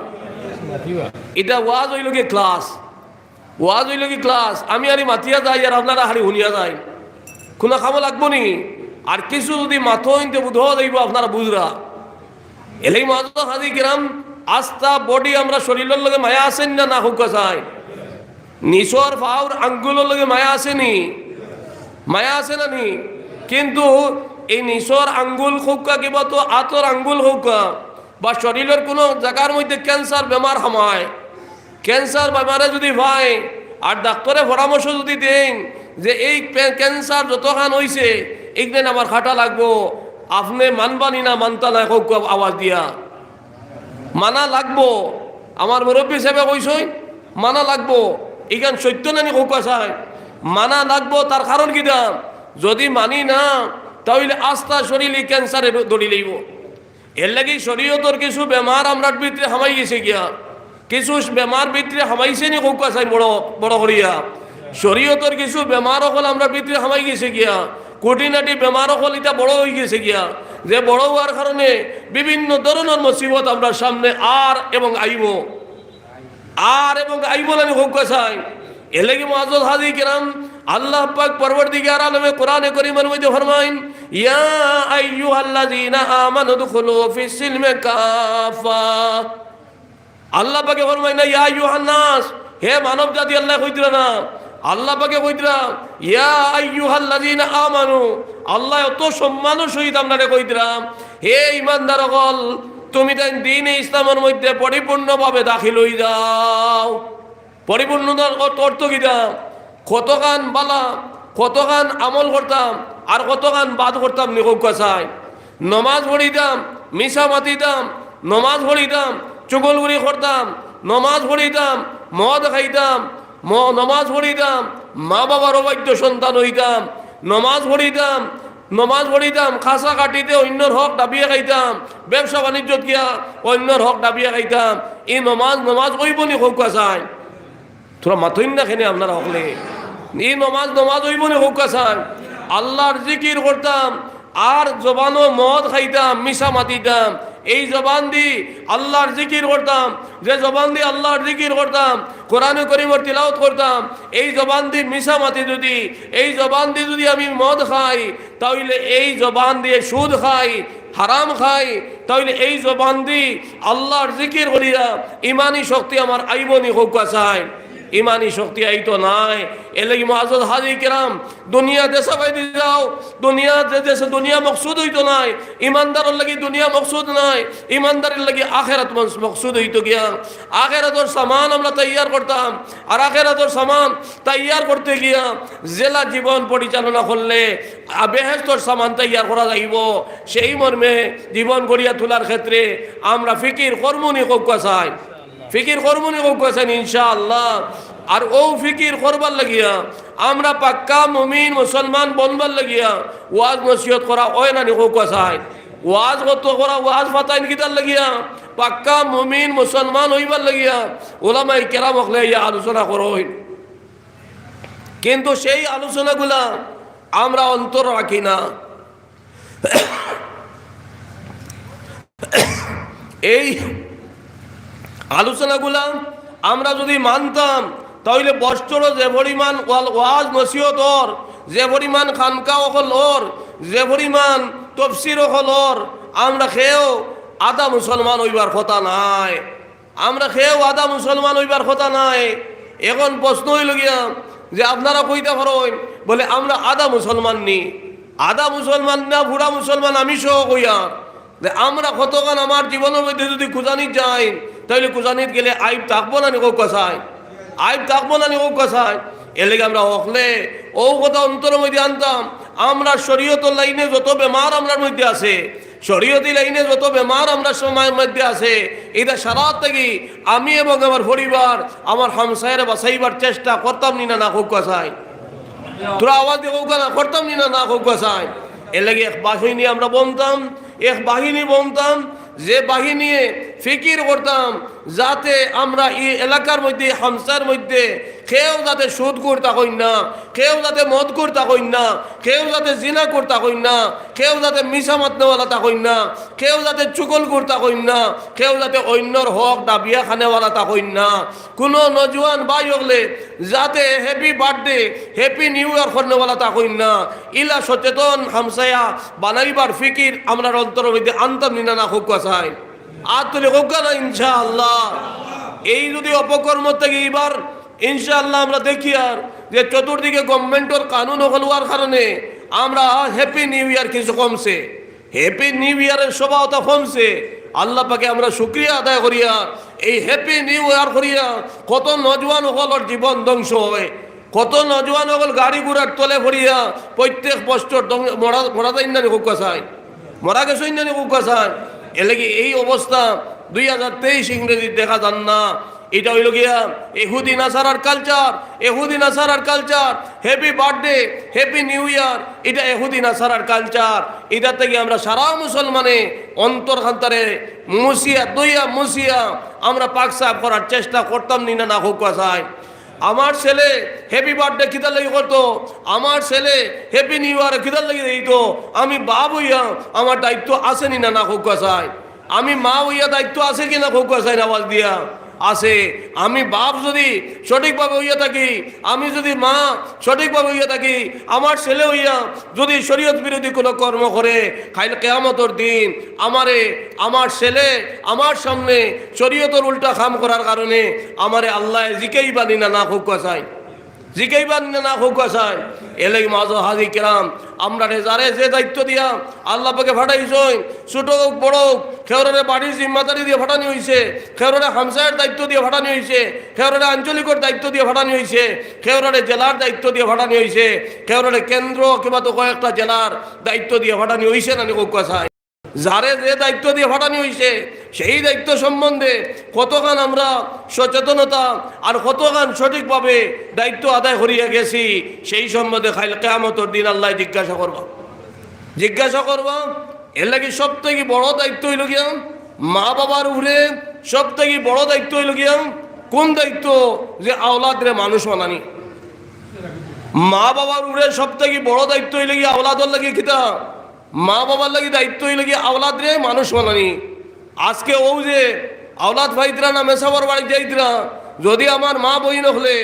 ইটা ওয়াজ অইলো গি class, ওয়াজ অইলো গি class। আমি আরি মাতিয়া যাই আর আপনারা হারি হুনিয়া যাইন, কুনু কামো লাগবো নি? আর কিছু যুদি মাতইন তে বুঝা যাইবো আপনারা বুঝরা। এরলাগি মুআজ্জাজ হাজি কিরাম, আস্তা body আমরার শরীলর লগে মায়া আছে নি না, না কউক্কা চাই? নিচর পাওর আঙ্গুলর লগে মায়া আছে নি? মায়া আছে না নি? কিন্তু এই নিচর আঙ্গুল কউক্কা কিবা তো আতর আঙ্গুল কউক্কা বা শরীলর কুনু জাগার মধ্যে cancer বেমার হামায়, cancer বেমারে যুদি পায় আর ডাক্তরে পরামর্শ যুদি দেইন যে এই পে-, cancer যতখান অইছে, এইখান আমার কাটা লাগবো, আপনে মানবা নি না মানতা নায়, কউক্কা আওয়াজ দিয়া। মানা লাগবো। আমার মুরব্বি সাহেবে কইছইন, মানা লাগবো। ইখান সত্য না নি কউক্কা চাই? মানা লাগবো। তার কারণ কিতা? যুদি মানি না, তাইলে আস্তা শরীল ই cancer-এ ধরি লইবো। এরলাগি শরীয়তর কিছু বেমার আমরার ভিতরে হামাই গেছে গিয়া। কিছু বেমার ভিতরে হামাইছে নি কউক্কা চাই বড়, বড় করিয়া? শরীয়তর কিছু বেমার অকল আমরার ভিতরে হামাই গেছে গিয়া। খুঁটিনাটি বেমার অকল ইতা বড় অইগেছে গিয়া। যে বড় অওয়ার কারণে বিভিন্ন ধরনর মুসিবত আমরার সামনে আর এবং আইবো। আর এবং আইবো না নি কউক্কা চাই? এরলাগি মুআজ্জাজ হাজি কিরাম, আল্লাহ পাক পরওয়ারদিগার আলমে কোরআনে করিমর মধ্যে ফরমাইন, "ইয়া আইয়ুহাল্লাযীনা আমানু উদখুলু ফিস সিলমি কাফফা।" আল্লাহ পাকে ফরমাইন না, "ইয়া আইয়ুহান নাস", হে মানব জাতি, আল্লায় কইতরা না। আল্লাহ পাকে কইতরা, "ইয়া আইয়ুহাল্লাযীনা আমানু।" আল্লায় অত সম্মানর সহিত আমরারে কইতরা, "হে ইমানদার অকল, তুমি তাইন দ্বীনে ইসলামর মধ্যে পরিপূর্ণভাবে দাখিল অই যাও।" পরিপূর্ণতার অর্থ, অর্থ কিতা? কতখান বালা, কতখান আমল করতাম, আর কতখান বাদ করতাম নি কউক্কা চাই? নমাজ পড়িতাম, মিছা মাতিতাম, নমাজ পড়িতাম, চুগলখুরি করতাম, নমাজ পড়িতাম, মদ খাইতাম, ম-, নমাজ পড়িতাম, মা বাবার অবাধ্য সন্তান অইতাম, নমাজ পড়িতাম, নমাজ পড়িতাম, খাসা কাটিতে অইন্যর হক দাবিয়া খাইতাম, ব্যবসা বাণিজ্যত গিয়া অইন্যর হক দাবিয়া খাইতাম। ই নমাজ, নমাজ অইবো নি কউক্কা চাই? থুড়া মাতইন না কেনে আপনারা হকলে? ই নমাজ, নমাজ অইবো নি কউক্কা চাই? আল্লার জিকির করতাম, আর জবানো মদ খাইতাম, মিছা মাতিতাম। এই জবান দি আল্লার জিকির করতাম, যে জবান দি আল্লার জিকির করতাম, কোরআনে করিমর তিলাওয়াত করতাম, এই জবান দি মিছা মাতি যুদি, এই জবান দি যুদি আমি মদ খাই, তাইলে এই জবান দিয়া সুদ খাই, হারাম খাই, তাইলে এই জবান দি আল্লার জিকির করিয়া ইমানি শক্তি আমার আইবো নি কউক্কা চাই? ইমানি শক্তি আইতো নায়। এরলাগি মুআজ্জাজ হাজি কিরাম, দুনিয়া দেশাবাইদি যাও, দুনিয়া যে দেশে দুনিয়া মকসুদ অইতো নায়, ইমানদারর লাগি দুনিয়া মকসুদ নায়, ইমানদারর লাগি আখেরাত মকস-, মকসুদ অইতো গিয়া। আখেরাতর সামান আমরা তৈয়ার করতাম, আর আখেরাতর সামান তৈয়ার করতে গিয়া যেলা জীবন পরিচালনা করলে আ, বেহেশতর সামান তৈয়ার করা যাইবো, সেই মর্মে জীবন গড়িয়া তোলার ক্ষেত্রে আমরা ফিকির করমু নি কউক্কা চাই? ফিকির করমু নি কউক্কা চাই ইনশাআল্লাহ? আর অউ ফিকির করবার লাগিয়া আমরা পাক্কা মুমিন মুসলমান বনবার লাগিয়া ওয়াজ নসিহত করা অয় না নি কউক্কা চাই? ওয়াজ কত করা, ওয়াজ পাতাইন কিতার লাগিয়া? পাক্কা মুমিন মুসলমান অইবার লাগিয়া। ওলামায়ে কেরাম অকলে ইয়া আলোচনা করইন, কিন্তু সেই আলোচনাগুলা আমরা অন্তর রাখি না। এই আলোচনাগুলা আমরা যুদি মানতাম, তাইলে বছরো যে পরিমাণ ওয়াল-, ওয়াজ নসিহত অর, যে পরিমাণ খানকা অকল অর, যে পরিমাণ তফসির অকল অর, আমরা কেউ আধা মুসলমান অইবার কথা নায়। আমরা কেউ আধা মুসলমান অইবার কথা নায়। এখন প্রশ্ন অইলো গিয়া যে আপনারা কইতা পারইন, বলে, "আমরা আধা মুসলমান নি?" আধা মুসলমান না পুরা মুসলমান আমি সহ কইয়ার, যে আমরা কতখান আমার জীবনর মধ্যে যুদি খুজানিত যাই, তাইলে খুজানিত গেলে আইব থাকবো না নি কউক্কা চাই? আইব থাকবো না নি কউক্কা চাই? এরলাগি আমরা হকলে অউ কথা অন্তরর মধ্যে আনতাম, আমরা শরীয়তর লাইনে যত বেমার আমরার মধ্যে আছে, শরীয়তি লাইনে যত বেমার আমরার সমাজর মধ্যে আছে, ইটা সারা থাকি আমি এবং আমার পরিবার, আমার হামসায়ারে বাঁচাইবার চেষ্টা করতাম নি না, না কউক্কা চাই? থুড়া আওয়াজ দি কউক্কা না, করতাম নি না, না কউক্কা চাই? এরলাগি এক বাহিনী আমরা বনতাম, এক বাহিনী বনতাম, যে বাহিনীয়ে ফিকির করতাম, যাতে আমরা ই এলাকার মধ্যে, হামসার মধ্যে কেউ যাতে সুদখুর থাকইন না, কেউ যাতে মদখুর থাকইন না, কেউ যাতে জিনাখুর থাকইন না, কেউ যাতে মিছা মাতনেওয়ালা থাকইন না, কেউ যাতে চুগলখুর থাকইন না, কেউ যাতে অইন্যর হক ডাবিয়া খানেওয়ালা থাকইন না। কুনু নওজোয়ান ভাই অকলে যাতে happy birthday, happy new year করনেওয়ালা থাকইন না। ইলা সচেতন হামসায়া বানাইবার ফিকির আমরার অন্তরর মধ্যে আনতাম নি না, না কউক্কা চাই? আত তুলি কউক্কা না, ইনশাআল্লাহ। এই যুদি অপকর্ম থাকি ইবার, ইনশাআল্লাহ আমরা দেখিয়ার যে চতুর্দিকে government-র কানুন অকল অওয়ার কারণে আমরা happy new year কিছু কমছে, happy new year-র সভা অতা কমছে। আল্লাহ পাকে আমরা শুকরিয়া আদায় করিয়ার, এই happy new year করিয়া কত নওজোয়ান অকলর জীবন ধ্বংস অয়, কত নওজোয়ান অকল গাড়ি ঘোড়ার তলে পড়িয়া প্রত্যেক বছর ধ্বং-, মরা, মরা যাইন না নি কউক্কা চাই? মরা গেছইন না নি কউক্কা চাই? এরলাগি এই অবস্থা দুই হাজার তেইশ ইংরেজিত দেখা যার না। ইটা অইলো গিয়া এহুদি নাসারার culture, এহুদি নাসারার culture, happy birthday, happy new year, ইটা এহুদি নাসারার culture। ইটা থাকি আমরা সারা মুসলমানে অন্তর খান্তারে মুছিয়া, ধইয়া মুছিয়া আমরা পাক সাফ করার চেষ্টা করতাম নি না, না কউক্কা চাই? আমার ছেলে happy birthday কিতার লাগি করতো? আমার ছেলে happy new year কিতার লাগি দিতো? আমি বাপ অইয়া আমার দায়িত্ব আছে নি না, না কউক্কা চাই? আমি মা অইয়া দায়িত্ব আছে কি না কউক্কা চাই? আওয়াজ দিয়া আছে। আমি বাপ যুদি সঠিকভাবে অইয়া থাকি, আমি যুদি মা সঠিকভাবে অইয়া থাকি, আমার ছেলে অইয়া যুদি শরীয়ত বিরোধী কুনু কর্ম করে, কাইল কিয়ামতর দিন আমারে, আমার ছেলে, আমার সামনে শরীয়তর উল্টা কাম করার কারণে আমারে আল্লায় জিকাইবা নি না, না কউক্কা চাই? জিকাইবা নি না, না কউক্কা চাই? এরলাগি মাঝো হাজি কেরাম, আমরারে যারে যে দায়িত্ব দিয়া আল্লাহ পাকে পাঠাইছইন, ছোট অউক বড় অউক, কেউররে বাড়ির জিম্মাদারি দিয়া পাঠানি অইছে, কেউররে হামসায়ার দায়িত্ব দিয়া পাঠানি অইছে, কেউররে আঞ্চলিকর দায়িত্ব দিয়া পাঠানি অইছে, কেউররে জেলার দায়িত্ব দিয়া পাঠানি অইছে, কেউররে কেন্দ্র কিবা তো কয়েকটা জেলার দায়িত্ব দিয়া পাঠানি অইছে না নি কউক্কা চাই? যারে যে দায়িত্ব দিয়া পাঠানি অইছে, সেই দায়িত্ব সম্বন্ধে কতখান আমরা সচেতনতা আর কতখান সঠিকভাবে দায়িত্ব আদায় করিয়া গেছি, সেই সম্বন্ধে কাইল কিয়ামতর দিন আল্লায় জিজ্ঞাসা করবা, জিজ্ঞাসা করবা। এরলাগি সব থাকি বড় দায়িত্ব অইলো গিয়া মা বাবার উপরে, সব থাকি বড় দায়িত্ব অইলো গিয়া কুন দায়িত্ব? যে আওলাদরে মানুষ বানানি। মা বাবার উপরে সব থাকি বড় দায়িত্ব অইলো গিয়া আওলাদর লাগি কিতা? মা বাবার লাগি দায়িত্ব অইলো গিয়া আওলাদরে মানুষ বানানি। আজকে অউ যে আওলাদ পাইতরা না মেসাবর বাড়িত যাইতরা, যুদি আমার মা বইন অকলে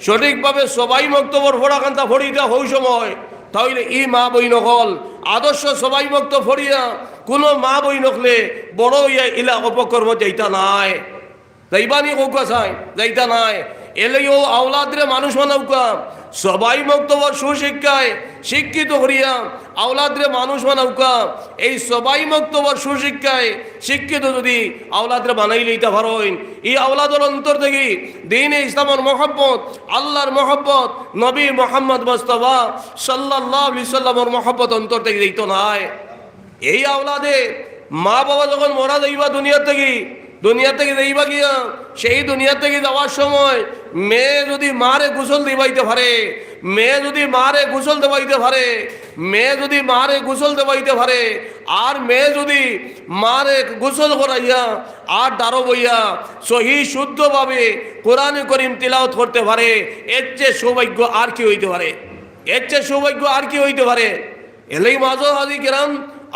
সঠিকভাবে সবাই মক্তবর পড়া কান্তা পড়িতা হউ সময়, তাইলে ই মা বইন অকল আদর্শ সবাই মক্তব পড়িয়া কুনু মা বইন অকলে বড় অইয়া ইলা অপকর্ম যাইতা নায়। যাইবা নি কউক্কা চাই? যাইতা নায়। এরলাগি অউ আওলাদরে মানুষ বানাউক্কা, সবাই মক্তবর সুশিক্ষায় শিক্ষিত করিয়া আওলাদরে মানুষ বানাউক্কা। এই সবাই মক্তবর সুশিক্ষায় শিক্ষিত যুদি আওলাদরে বানাইলাইতা পারইন, ই আওলাদর অন্তর থাকি দ্বীনে ইসলামর মহব্বত, আল্লাহর মহব্বত, নবী মুহাম্মদ মুস্তাফা সাল্লাল্লাহু আলাইহি সাল্লামর মহব্বত অন্তর থাকি যাইতো নায়। এই আওলাদে মা বাবা যখন মরা যাইবা দুনিয়া থাকি, দুনিয়া থাকি যাইবা গিয়া, সেই দুনিয়া থাকি যাওয়ার সময় মেয়ে যুদি মারে গোসল দিবাইতে পারে, মেয়ে যুদি মারে গোসল দিবাইতে পারে, মেয়ে যুদি মারে গোসল দিবাইতে পারে, আর মেয়ে যুদি মারে গোসল করাইয়া আর দাঁড়ো বইয়া সহি শুদ্ধভাবে কোরআনে করিম তিলাওয়াত করতে পারে, এর চেয়ে সৌভাগ্য আর কি অইতে পারে? এর চেয়ে সৌভাগ্য আর কি অইতে পারে? এরলাগি মাঝো হাজি কেরাম,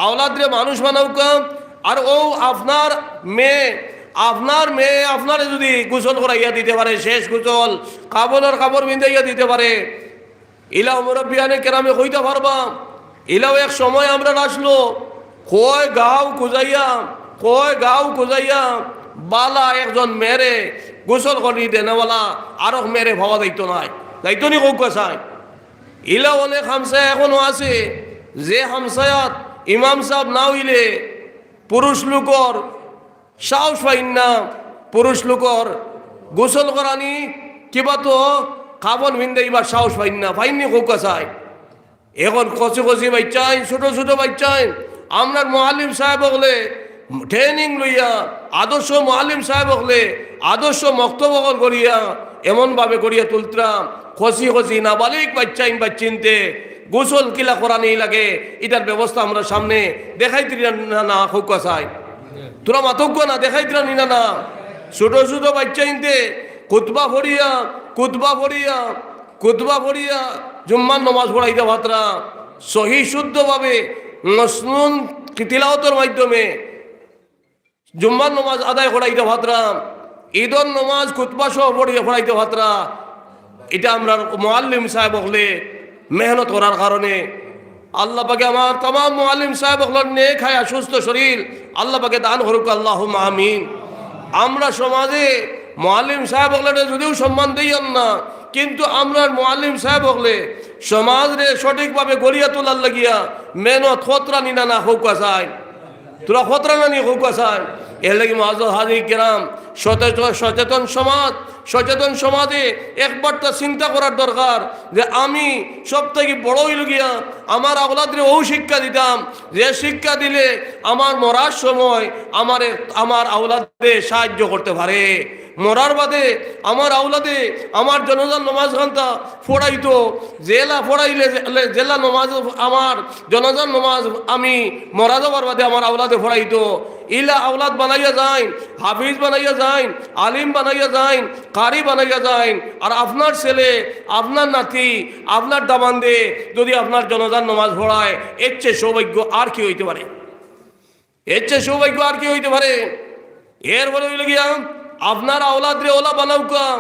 আওলাদরে মানুষ বানাউক্কা। আর অউ আপনার মেয়ে, আপনার মেয়ে আপনারে যুদি গোসল করাইয়া দিতে পারে, শেষ গোসল, কাফনর কাপড় পিন্দাইয়া দিতে পারে, ইলাও মুরব্বিয়ানে কেরামে কইতা পারবা। ইলাও এক সময় আমরার আছলো, কয় গাউ খুজাইয়া, কয় গাউ খুজাইয়া বালা একজন মেয়েরে গোসল করি দেনেওয়ালা আরক মেয়েরে পাওয়া যাইতো নায়। যাইতো নি কউক্কা চাই? ইলা অনেক হামসায়া এখনো আছে, যে হামসায়াত ইমাম সাব না অইলে পুরুষ লোকর সাহস পাইন না, পুরুষ লোকর গোসল করানি কিবা তো কাফন ফিন্দাইবার সাহস পাইন না, পাইননি কউক্কা চাই। এখন কচি কচি বাইচ্চাইন, ছোট ছোট বাইচ্চাইন, আমরার মুআল্লিম সাব অকলে training লইয়া, আদর্শ মুআল্লিম সাব অকলে আদর্শ মক্তব অকল করিয়া, এমন ভাবে গড়িয়া তুলতরা, কচি কচি নাবালিগ বাইচ্চাইন বাইচ্চিন্তে গোসল কিলা করানি লাগে, ইটার ব্যবস্থা আমরার সামনে দেখাইতরা নি না, না কউক্কা চাই। তুরা মাতউক্কা না, দেখাইতরা নি না, না। ছোট ছোট বাইচ্চাইন্তে খুতবা পড়িয়া, খুতবা পড়িয়া, খুতবা পড়িয়া জুম্মার নমাজ পড়াইতা পারতরা, সহি শুদ্ধভাবে মসনুন তিলাওয়াতর মাধ্যমে জুম্মার নমাজ আদায় করাইতা পারতরা, ইদর নমাজ খুতবা সহ পড়িয়া পড়াইতা পারতরা। ইটা আমরার মুআল্লিম সাব অকলে মেহনত করার কারণে আল্লাহ পাকে আমার তামাম মুআল্লিম সাব অকলর নেক হায়াত সুস্থ শরীর আল্লাহ পাকে দান করউক্কা, আল্লাহুম্মা আমিন। আমরা সমাজে মুআল্লিম সাব অকলরে যুদিও সম্মান দেইয়ার না, কিন্তু আমরার মুআল্লিম সাব অকলে সমাজরে সঠিকভাবে গড়িয়া তুলার লাগিয়া মেহনত করতরা নি না, না কউক্কা চাই। তুরা করতরা না নি কউক্কা চাই। এর লাগি মুআজ্জাজ হাজির কেরাম, সচেতন, সচেতন সমাজ, সচেতন সমাজে একবারটা চিন্তা করার দরকার যে আমি সব থাকি বড় অইলগিয়া আমার আওলাদরে অউ শিক্ষা দিতাম, যে শিক্ষা দিলে আমার মরার সময় আমারে, আমার আওলাদে সাহায্য করতে পারে। মরার বাদে আমার আওলাদে আমার জানাজার নমাজ খান্তা পড়াইতো, যেলা পড়াইলে যে-, যেলা নমাজ আমার জানাজার নমাজ আমি মরা যাওয়ার বাদে আমার আওলাদে পড়াইতো, ইলা আওলাদ বানাইয়া যাইন, হাফিজ বানাইয়া যাইন, আলিম বানাইয়া যাইন, কারি বানাইয়া যাইন। আর আপনার ছেলে, আপনার নাতি, আপনার দামান্দে যুদি আপনার জানাজার নমাজ পড়ায়, এর চেয়ে সৌভাগ্য আর কি অইতে পারে? এর চেয়ে সৌভাগ্য আর কি অইতে পারে? এরপরে অইলো গিয়া, আপনার আওলাদরে অলা বানাউক্কা,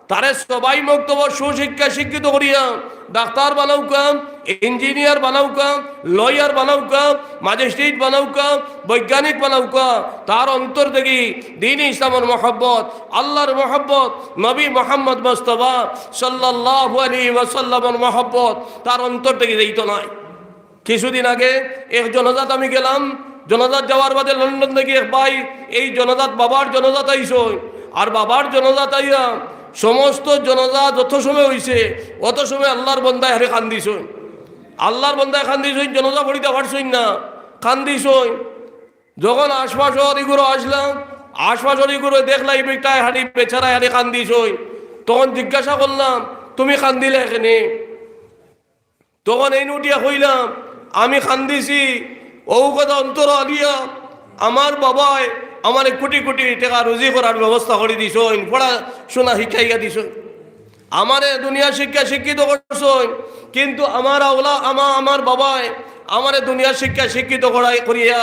তারে সবাই মক্তবর সুশিক্ষা শিক্ষিত করিয়া ডাক্তার বানাউক্কা, ইঞ্জিনিয়ার বানাউক্কা, লয়ার বানাউক্কা, ম্যাজিস্ট্রেট বানাউক্কা, বৈজ্ঞানিক বানাউক্কা, তার অন্তর থাকি দ্বীন ইসলামর মহব্বত, আল্লাহর মহব্বত, নবী মুহাম্মদ মুস্তাফা সাল্লাল্লাহু আলাইহি ওয়াসাল্লামর মহব্বত তার অন্তর থাকি যাইতো নায়। কিছুদিন আগে এক জানাজাত আমি গেলাম, জানাজাত যাওয়ার বাদে লন্ডন থাকি এক ভাই এই জানাজাত, বাবার জানাজাত আইছইন। আর বাবার জানাজাত আইয়া সমস্ত জানাজা যত সময় অইছে, অত সময় আল্লাহর বন্দায় হারে কান্দিছইন। আল্লাহর বন্দায় কান্দিছইন, জানাজা পড়িতা পারছইন না, কান্দিছইন। যখন আশপাশর ইগুরে আসলাম, আশপাশর ইগুরে দেখলা ই বেটায় হারি, বেচারায় হারি কান্দিছইন। তখন জিজ্ঞাসা করলাম, "তুমি কান্দিলায় কেনে?" তখন এইন উঠিয়া কইলাম, "আমি কান্দিছি, অউ কথা অন্তর আনিয়া আমার বাবায় আমারে কুটি কুটি টেকা রুজি করার ব্যবস্থা করি দিছইন, পড়াশুনা শিখাইয়া দিছইন। আমারে দুনিয়া শিক্ষা শিক্ষিত করছইন, কিন্তু আমার আওলা-, আমা-, আমার বাবায় আমারে দুনিয়া শিক্ষা শিক্ষিত করাই-, করিয়া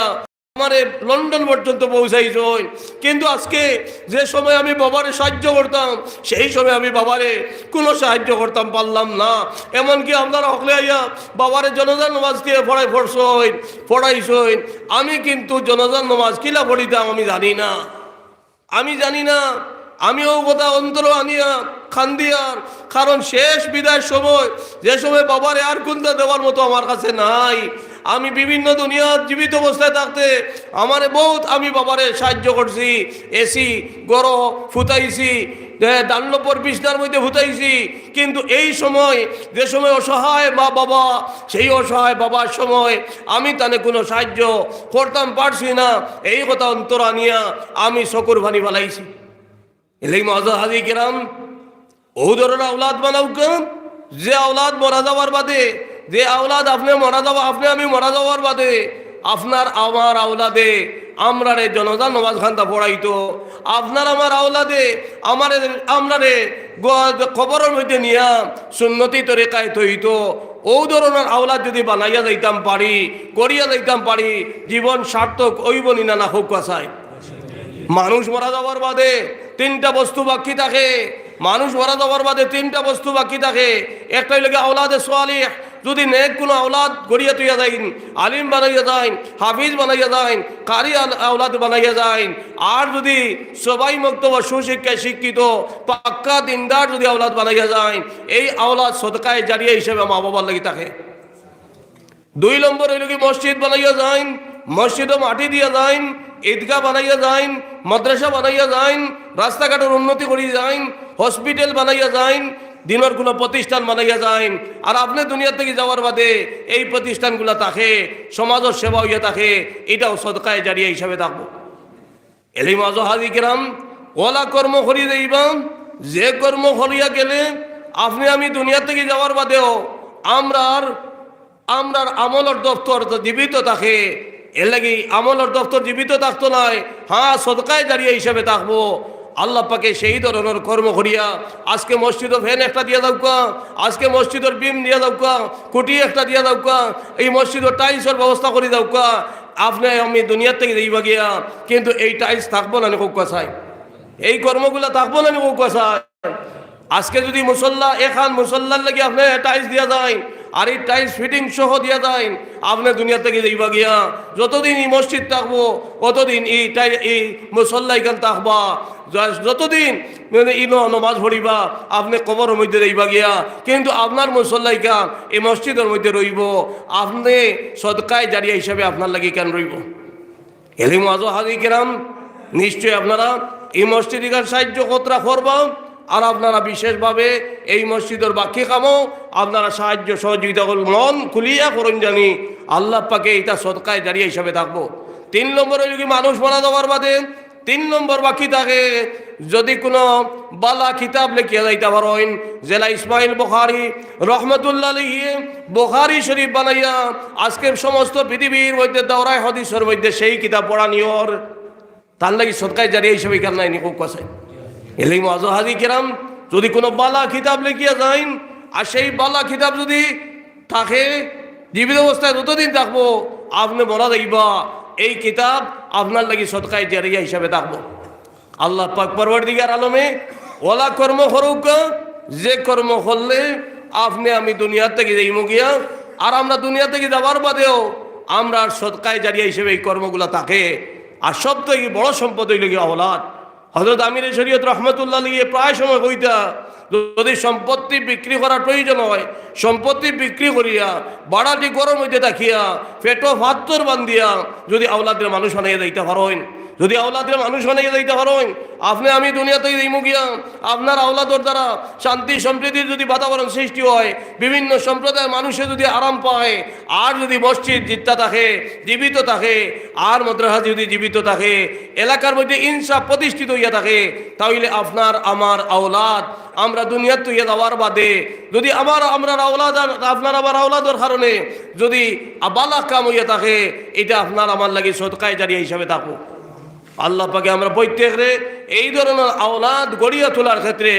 আমারে লন্ডন পর্যন্ত পৌঁছাইছইন, কিন্তু আজকে যে সময় আমি বাবারে সাহায্য করতাম, সেই সময় আমি বাবারে কুনু সাহায্য করতাম পারলাম না। এমনকি আপনারা হকলে আইয়া বাবারে জানাজার নমাজ কিলা পড়াই পড়ছইন, পড়াইছইন, আমি কিন্তু জানাজার নমাজ কিলা পড়িতাম আমি জানি না।" আমি জানি না, আমি অউ কথা অন্তর আনিয়া কান্দিয়ার, কারণ শেষ বিদায়ের সময়, যে সময় বাবারে আর কুন্তা দেওয়ার মতো আমার কাছে নাই, আমি বিভিন্ন দুনিয়াত জীবিত অবস্থায় থাকতে আমারে বউত, আমি বাবারে সাহায্য করছি, এসি ঘরো ফুতাইছি, এ, ডানলপর বিছনার মধ্যে ফুতাইছি, কিন্তু এই সময়, যে সময় অসহায় মা বাবা, সেই অসহায় বাবার সময় আমি তানে কুনু সাহায্য করতাম পারছি না, এই কথা অন্তর আনিয়া আমি চকুর পানি ফালাইছি। এর লাগি মুআজ্জাজ হাজির কেরাম, অউ ধরনর আওলাদ বানাউক্কা, যে আওলাদ মরা যাওয়ার বাদে, যে আওলাদ আপনে মরা যাওয়া, আপনে আমি মরা যাওয়ার বাদে, আপনার আমার আওলাদে আমরারে জানাজার নমাজ খান্তা পড়াইতো, আপনার আমার আওলাদে আমারে, আমরারে গ-, কবরর মধ্যে নিয়া সুন্নতি তরিকায় থইতো। অউ ধরনর আওলাদ যুদি বানাইয়া যাইতাম পারি, করিয়া যাইতাম পারি, জীবন সার্থক অইবো নি না, না কউক্কা চাই? মানুষ মরা যাওয়ার বাদে তিনটা বস্তু বাকি থাকে। মানুষ মরা যাওয়ার বাদে তিনটা বস্তু বাকি থাকে। একটা অইলো গিয়া আওলাদে সালিহ, যুদি নেক কুনু আওলাদ গড়িয়া থইয়া যাইন, আলিম বানাইয়া যাইন, হাফিজ বানাইয়া যাইন, কারি আল-, আওলাদ বানাইয়া যাইন, আর যুদি সবাই মক্তবর সুশিক্ষায় শিক্ষিত, পাক্কা দিনদার যুদি আওলাদ বানাইয়া যাইন, এই আওলাদ সদকায়ে জারিয়া হিসাবে মা বাবার লাগি থাকে। দুই নম্বর অইলো কি, মসজিদ বানাইয়া যাইন, মসজিদো মাটি দিয়া যাইন, ঈদগাহ বানাইয়া যাইন, মাদ্রাসা বানাইয়া যাইন, রাস্তাঘাটর উন্নতি করি যাইন, হসপিটাল বানাইয়া যাইন, দিনর কুনু প্রতিষ্ঠান বানাইয়া যাইন। আর আপনে দুনিয়া থাকি যাওয়ার বাদে এই প্রতিষ্ঠানগুলা থাকে, সমাজর সেবা অইয়া থাকে, ইটাও সদকায়ে জারিয়া হিসাবে থাকবো। এর লাগি মুআজ্জাজ হাজি কিরাম, অলা কর্ম করি যাইবা, যে কর্ম করিয়া গেলে আপনে আমি দুনিয়া থাকি যাওয়ার বাদেও আমরার, আমরার আমলর দপ্তর তো জীবিত থাকে। এর লাগি আমলর দপ্তর জীবিত থাকতো নায়, হ্যাঁ, সদকায়ে জারিয়া হিসাবে থাকবো। আল্লাহ পাকে সেই ধরনর কর্ম করিয়া আজকে মসজিদো ফ্যান একটা দিয়া যাউক্কা, আজকে মসজিদর বিম দিয়া যাউক্কা, কুটি একটা দিয়া যাউক্কা, এই মসজিদর টাইলসর ব্যবস্থা করি যাউক্কা। আপনে আমি দুনিয়া থাকি যাইবা গিয়া, কিন্তু এই টাইলস থাকবো না নি কউক্কা চাই? এই কর্মগুলা থাকবো না নি কউক্কা চাই? আজকে যুদি মুসল্লা, এখান মুসল্লার লাগি আপনে টাইলস দিয়া যাইন, আর এই টাইলস ফিটিং সহ দিয়া যাইন, আপনে দুনিয়া থাকি যাইবা গিয়া। যতদিন এই মসজিদ থাকবো, অতদিন এই টাই-, এই মুসল্লা ইখান থাকবা। য-, যতদিন মানে ইনো নমাজ পড়িবা, আপনে কবরর মধ্যে যাইবা গিয়া, কিন্তু আপনার মুসল্লা ইখান এই মসজিদর মধ্যে রইবো, আপনে সদকায়ে জারিয়া হিসাবে আপনার লাগি ইখান রইবো। এর লাগি মুআজ্জাজ হাজি কিরাম, নিশ্চয় আপনারা এই মসজিদ ইখান সাহায্য কতরা করবা, আর আপনারা বিশেষভাবে এই মসজিদর বাকি কামও আপনারা সাহায্য সহযোগিতা করইন, মন খুলিয়া করইন জানি, আল্লাহ পাকে ইটা সদকায়ে জারিয়া হিসাবে থাকবো। তিন নম্বর অইলো কি, মানুষ মারা যাওয়ার বাদে তিন নম্বর বাকি থাকে, যুদি কুনু বালা কিতাব লেখিয়া যাইতা পারইন, যেলা ইসমাইল বুখারী রহমতুল্লাহ আলাইহি বুখারী শরীফ বানাইয়া আজকে সমস্ত পৃথিবীর মধ্যে দাওরায়ে হাদিসর মধ্যে সেই কিতাব পড়ানি অর, তার লাগি সদকায়ে জারিয়া হিসাবে ইখান নায় নি কউক্কা চাই? এর লাগি মুআজ্জাজ হাজি কিরাম, যুদি কুনু বালা কিতাব লেখিয়া যাইন, আর সেই বালা কিতাব যুদি থাকে, জীবিত অবস্থায় যতদিন থাকবো, আপনে মরা যাইবা, এই কিতাব আপনার লাগি সদকায়ে জারিয়া হিসাবে থাকবো। আল্লাহ পাক পরওয়ারদিগার আলমে অলা কর্ম করউক্কা, যে কর্ম করলে আপনে আমি দুনিয়া থাকি যাইমু গিয়া, আর আমরা দুনিয়া থাকি যাওয়ার বাদেও আমরার সদকায়ে জারিয়া হিসাবে এই কর্মগুলা থাকে। আর সব থাকি বড় সম্পদ অইলো গিয়া আওলাদ। হযরত আমিরে শরীয়ত রহমতুল্লাহ আলাইহি প্রায় সময় কইতা, যুদি সম্পত্তি বিক্রি করার প্রয়োজন হয়, সম্পত্তি বিক্রি করিয়া ভাড়াটি ঘরর মধ্যে থাকিয়া, পেটো পাত্তর বান্ধিয়া যুদি আওলাদরে মানুষ বানাইয়া যাইতা পারইন, যুদি আওলাদরে মানুষ বানাইয়া যাইতা পারইন, আপনে আমি দুনিয়া থাকি যাইমু গিয়া, আপনার আওলাদর দ্বারা শান্তি সম্প্রীতির যুদি বাতাবরণ সৃষ্টি হয়, বিভিন্ন সম্প্রদায়ের মানুষে যুদি আরাম পায়, আর যুদি মসজিদ জিন্দা থাকে, জীবিত থাকে, আর মাদ্রাসা যুদি জীবিত থাকে, এলাকার মধ্যে ইনসাফ প্রতিষ্ঠিত অইয়া থাকে, তাইলে আপনার আমার আওলাদ, আমরা দুনিয়া থাকি যাওয়ার বাদে যুদি আমার, আমরার আওলাদ আর আপনার আমার আওলাদর কারণে যুদি বালা কাম অইয়া থাকে, ইটা আপনার আমার লাগি সদকায়ে জারিয়া হিসাবে থাকবো। আল্লাহ পাকে আমরা প্রত্যেকরে এই ধরনর আওলাদ গড়িয়া তোলার ক্ষেত্রে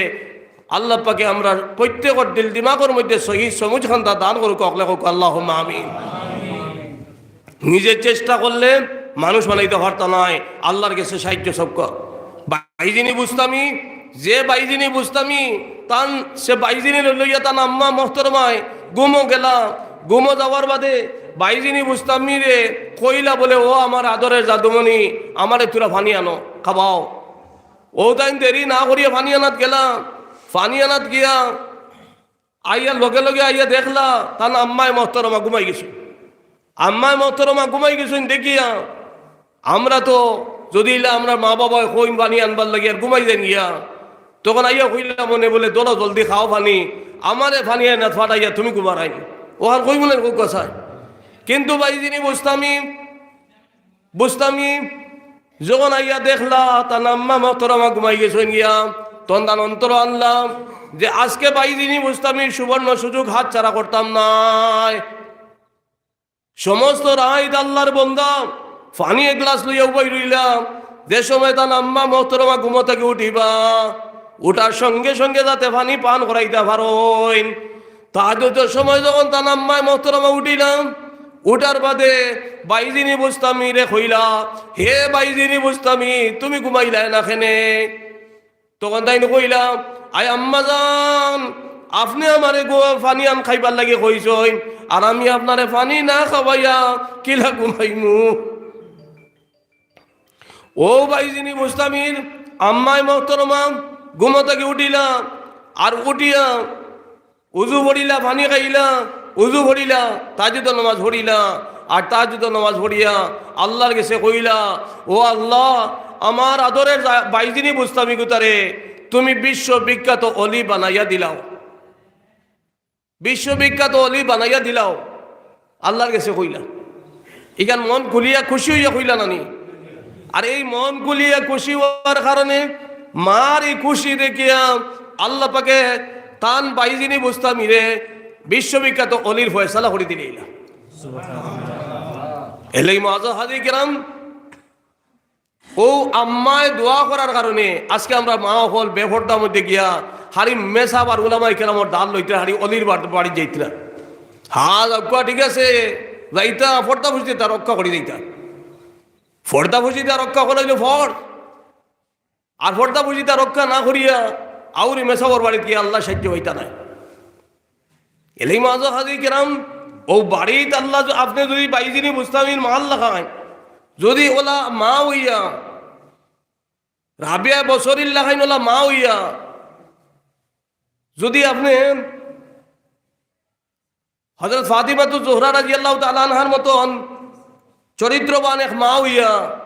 আল্লাহ পাকে আমরার প্রত্যেকর দিল দিমাগর মধ্যে সহি সমুজ খান্তা দান করউক, হকলে কউক আল্লাহুম্মা আমিন। নিজে চেষ্টা করলে মানুষ বানাইতা পারতা নায়, আল্লাহর গেছে সাহায্য সবকা। বাইজিনী বুস্তামি, যে বাইজিনী বুস্তামি, তান, সে বাইজিনী লইয়া তান আম্মা মোহতরমায় ঘুমো গেলা, ঘুমো যাওয়ার বাদে বাইজিনী বুস্তামিরে কইলা বলে, "ও আমার আদরের জাদুমণি, আমারে থুড়া পানি আনো, খাবাও।" অউ তাইন দেরি না করিয়া পানি আনাত গেলা, পানি আনাত গিয়া আইয়া লগে লগে আইয়া দেখলা, তান আম্মায় মোহতরমা ঘুমাই গেছইন। আম্মায় মোহতরমা ঘুমাই গেছইন দেখিয়া, আমরা তো যুদি ইলা আমরার মা বাবায় কইন পানি আনবার লাগি আর ঘুমাই যাইন গিয়া, তখন আইয়া কইলা মনে বলে, "ধরো জলদি খাও পানি, আমারে পানি আনাত পাঠাইয়া তুমি ঘুমারাইন।" অখান কইবো না কউক্কা চাই? কিন্তু বাইজিনী বুস্তামি, বুস্তামি যখন আইয়া দেখলা তান আম্মা মোহতরমা ঘুমাই গেছইন গিয়া, তখন তান অন্তরো আনলা যে আজকে বাইজিনী বুস্তামির সুবর্ণ সুযোগ হাতছাড়া করতাম নায়। সমস্ত রাইত আল্লাহর বন্দা পানি এক গ্লাস লইয়া উবাই রইলা। যে সময় তান আম্মা মোহতরমা ঘুমো থাকি উঠিবা, উঠার সঙ্গে সঙ্গে যাতে পানি পান করাইতা পারইন। তাহাজ্জুদর সময় যখন তান আম্মায় মোহতরমা উঠিলা, উঠার বাদে বাইজিনী বুস্তামিরে কইলা, "হে বাইজিনী বুস্তামি, তুমি ঘুমাইলায় না কেনে?" তখন তাইন কইলা, "আয় আম্মা জান, আপনে আমারে গো-, পানি আন খাইবার লাগি কইছইন, আর আমি আপনারে পানি না খাওয়াইয়া কিলা ঘুমাইমু?" অউ বাইজিনী বুস্তামির আম্মায় মোহতরমা ঘুমো থাকি উঠিলা, আর উঠিয়া উজু করিলা, পানি খাইলা, উজু পড়িলা, তাহাজ্জুদর নামাজ পড়িলা, আর তাহাজ্জুদর নামাজ পড়িয়া আল্লার গেছে কইলা, "ও আল্লা, আমার আদরের জা-, বাইজিনি বুস্তামি গুতারে তুমি বিশ্ববিখ্যাত অলি বানাইয়া দিলাও, বিশ্ববিখ্যাত অলি বানাইয়া দিলাও।" আল্লার গেছে কইলা। ইখান মন খুলিয়া খুশি অইয়া কইলা না নি? আর এই মন খুলিয়া খুশি অওয়ার কারণে মার এই খুশি দেখিয়া আল্লা পাকে তান বাইজিনি বুস্তামিরে বিশ্ববিখ্যাত অলির ফয়সালা করি দিলাইলা। এলেই মুআজ্জাজ হাজির কিরাম, অউ আম্মায় দোয়া করার কারণে আজকে আমরা মা অকল বেফর্দার মধ্যে গিয়া হারি মেসাব আর উলামায়ে কেরামর দান লইতরা, হারি অলির বার-, বাড়িত যাইতরা। হ্যাঁ, যাউক্কা, ঠিক আছে, যাইতা, ফর্দা ফুসিদা রক্ষা করি যাইতা। ফর্দা ফুসিদা রক্ষা করা অইলো ফরজ। আর ফর্দা ফুসিদা রক্ষা না করিয়া আউরি মেসাবর বাড়িত গিয়া আল্লার সাইয্য পাইতা নায়। এলেই মুআজ্জাজ হাজির কিরাম, অউ বাড়িত আল্লা য-, আপনে যুদি বাইজিনি বুস্তামির মাল লাখাইন, যুদি অলা মা অইয়া, রাবিয়া বসরির লাখাইন অলা মা অইয়া, যুদি আপনে হযরত ফাতিমাতুজ জোহরা রাদিয়াল্লাহু তাআলা আনহার মতন চরিত্রবান এক মা অইয়া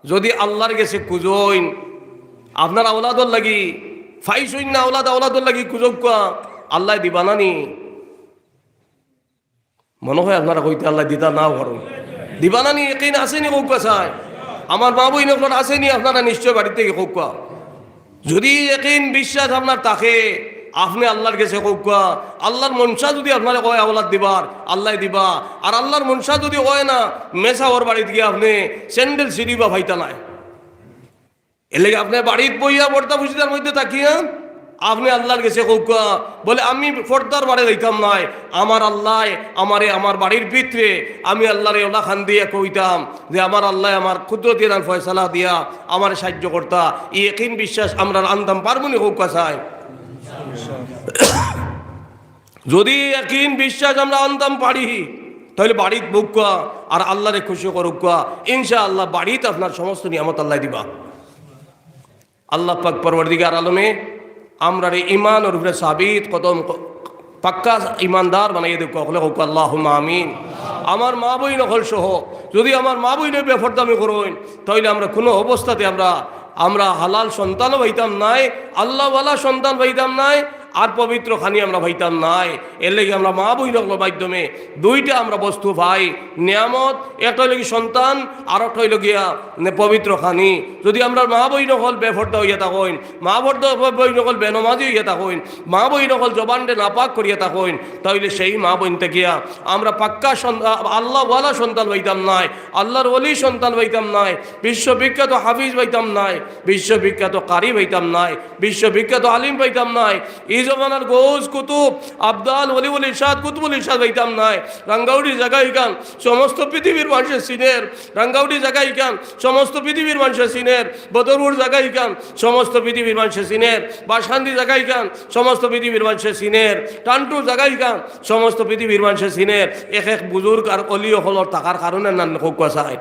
যুদি আল্লার গেছে খুজইন, আপনার আওলাদর লাগি, ফাইছইন না আওলাদ, আওলাদর লাগি খুজউক্কা, আল্লায় দিবা না নি? মনো অয় আপনারা কইতা আল্লায় দিতা নাও পারইন। দিবা না নি? একিন আছে নি কউক্কা চাই? আমার মা-বইন অকলর আছে নি? আপনারা নিশ্চয় বাড়িত থাকি কউক্কা। যুদি একিন বিশ্বাস আপনার থাকে, আপনে আল্লার গেছে কউক্কা, আল্লার মনশা যুদি আপনারে কয় আওলাদ দিবার, আল্লায় দিবা। আর আল্লার মনশা যুদি কয় না, মেসাবর বাড়িত গিয়া আপনে স্যান্ডেল সিঁড়ি বা পাইতা নায়। এরলাগি আপনে বাড়িত বইয়া ফর্দা ফুসিদার মধ্যে থাকিয়া আপনে আল্লার গেছে কউক্কা, বলে, "আমি ফর্দার বারে যাইতাম নায়, আমার আল্লায় আমারে আমার বাড়ির ভিতরে আমি আল্লারে অলাখান দিয়া কইতাম যে আমার আল্লায় আমার কুদরতি দান ফয়সালা দিয়া আমারে সাইয্য করতা।" ই একিন বিশ্বাস আমরার আনতাম পারমু নি কউক্কা চাই? যুদি একিন বিশ্বাস আমরা আনতাম পারি, তাইলে বাড়িত বউক্কা আর আল্লারে খুশি করউক্কা, ইনশাআল্লাহ বাড়িত আপনার সমস্ত নিয়ামত আল্লায় দিবা। আল্লাহ পাক পরওয়ারদিগার আলমে আমরারে ইমানর উপরে সাবিত কদম ক-, পাক্কা ইমানদার বানাইয়া দেউক্কা, হকলে কউক্কা আল্লাহুম্মা আমিন। আমার মা-বইন অকল সহ যুদি আমার মা-বইনে বেফর্দামি করইন, তাইলে আমরা কুনু অবস্থাতে আমরা, আমরা হালাল সন্তানও পাইতাম নায়, আল্লাহওয়ালা সন্তান পাইতাম নায়, আর পবিত্র খানি আমরা পাইতাম নায়। এরলাগি আমরা মা-বইন অকলর মাধ্যমে দুইটা আমরা বস্তু পাই, নিয়ামত, একটা অইলো কি সন্তান, আর একটা অইলো গিয়া নে পবিত্র খানি। যুদি আমরার মা-বইন অকল বেফর্দা অইয়া থাকইন, মা-বইন অকল বেনমাজি অইয়া থাকইন, মা-বইন অকল জবানরে নাপাক করিয়া থাকইন, তাইলে সেই মা-বইন থাকিয়া আমরা পাক্কা সন-, আ-, আল্লাহওয়ালা সন্তান পাইতাম নায়, আল্লার অলি সন্তান পাইতাম নায়, বিশ্ববিখ্যাত হাফিজ পাইতাম নায়, বিশ্ববিখ্যাত কারি পাইতাম নায়, বিশ্ববিখ্যাত আলিম পাইতাম নায়। ই জমানার গউস কুতুব, আবদাল, ওলিউল ইরশাদ, কুতুবুল ইরশাদ পাইতাম নায়। রাঙ্গাউড়ি জাগা ইখান সমস্ত পৃথিবীর মানষে চিনের, রাঙ্গাউড়ি জাগা ইখান সমস্ত পৃথিবীর মানষে চিনের, বদরপুর জাগা ইখান সমস্ত পৃথিবীর মানষে চিনের, বাসকান্দি জাগা ইখান সমস্ত পৃথিবীর মানষে চিনের, টান্টুর জাগা ইখান সমস্ত পৃথিবীর মানষে চিনের। এক এক বুজুর্গ আর অলি অকলর থাকার কারণে নান কউক্কা চাই।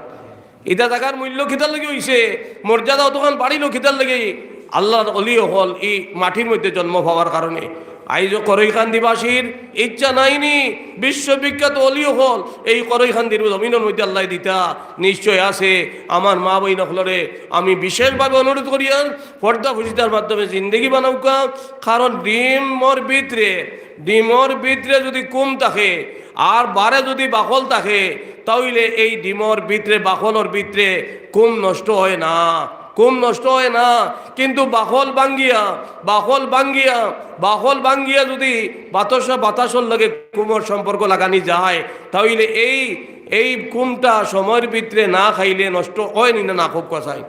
ইতা জাগার মূল্য কিতার লাগি অইছে, মর্যাদা অতখান বাড়িলো কিতার লাগি? আল্লার অলি অকল ই মাটির মধ্যে জন্ম পাওয়ার কারণে। আইজ করইকান্দিবাসীর ইচ্ছা নাই নি বিশ্ববিখ্যাত অলি অকল এই করইকান্দির জমিনর মধ্যে আল্লায় দিতা? নিশ্চয় আছে। আমার মা-বইন অকলরে আমি বিশেষভাবে অনুরোধ করিয়ার, পর্দা ফুসিদার মাধ্যমে জিন্দেগি বানাউক্কা, কারণ ডিমর ভিতরে, ডিমর ভিতরে যুদি কুম থাকে, আর বারে যুদি বাকল থাকে, তাইলে এই ডিমর ভিতরে, বাকলর ভিতরে কুম নষ্ট অয় না, কুম নষ্ট অয় না। কিন্তু বাকল ভাঙ্গিয়া, বাকল ভাঙ্গিয়া, বাকল ভাঙ্গিয়া যুদি বাতাস, বাতাসর লগে কুমর সম্পর্ক লাগানি যায়, তাইলে এই, এই কুমটা সময়র ভিতরে না খাইলে নষ্ট অয় নি না, না কউক্কা চাই?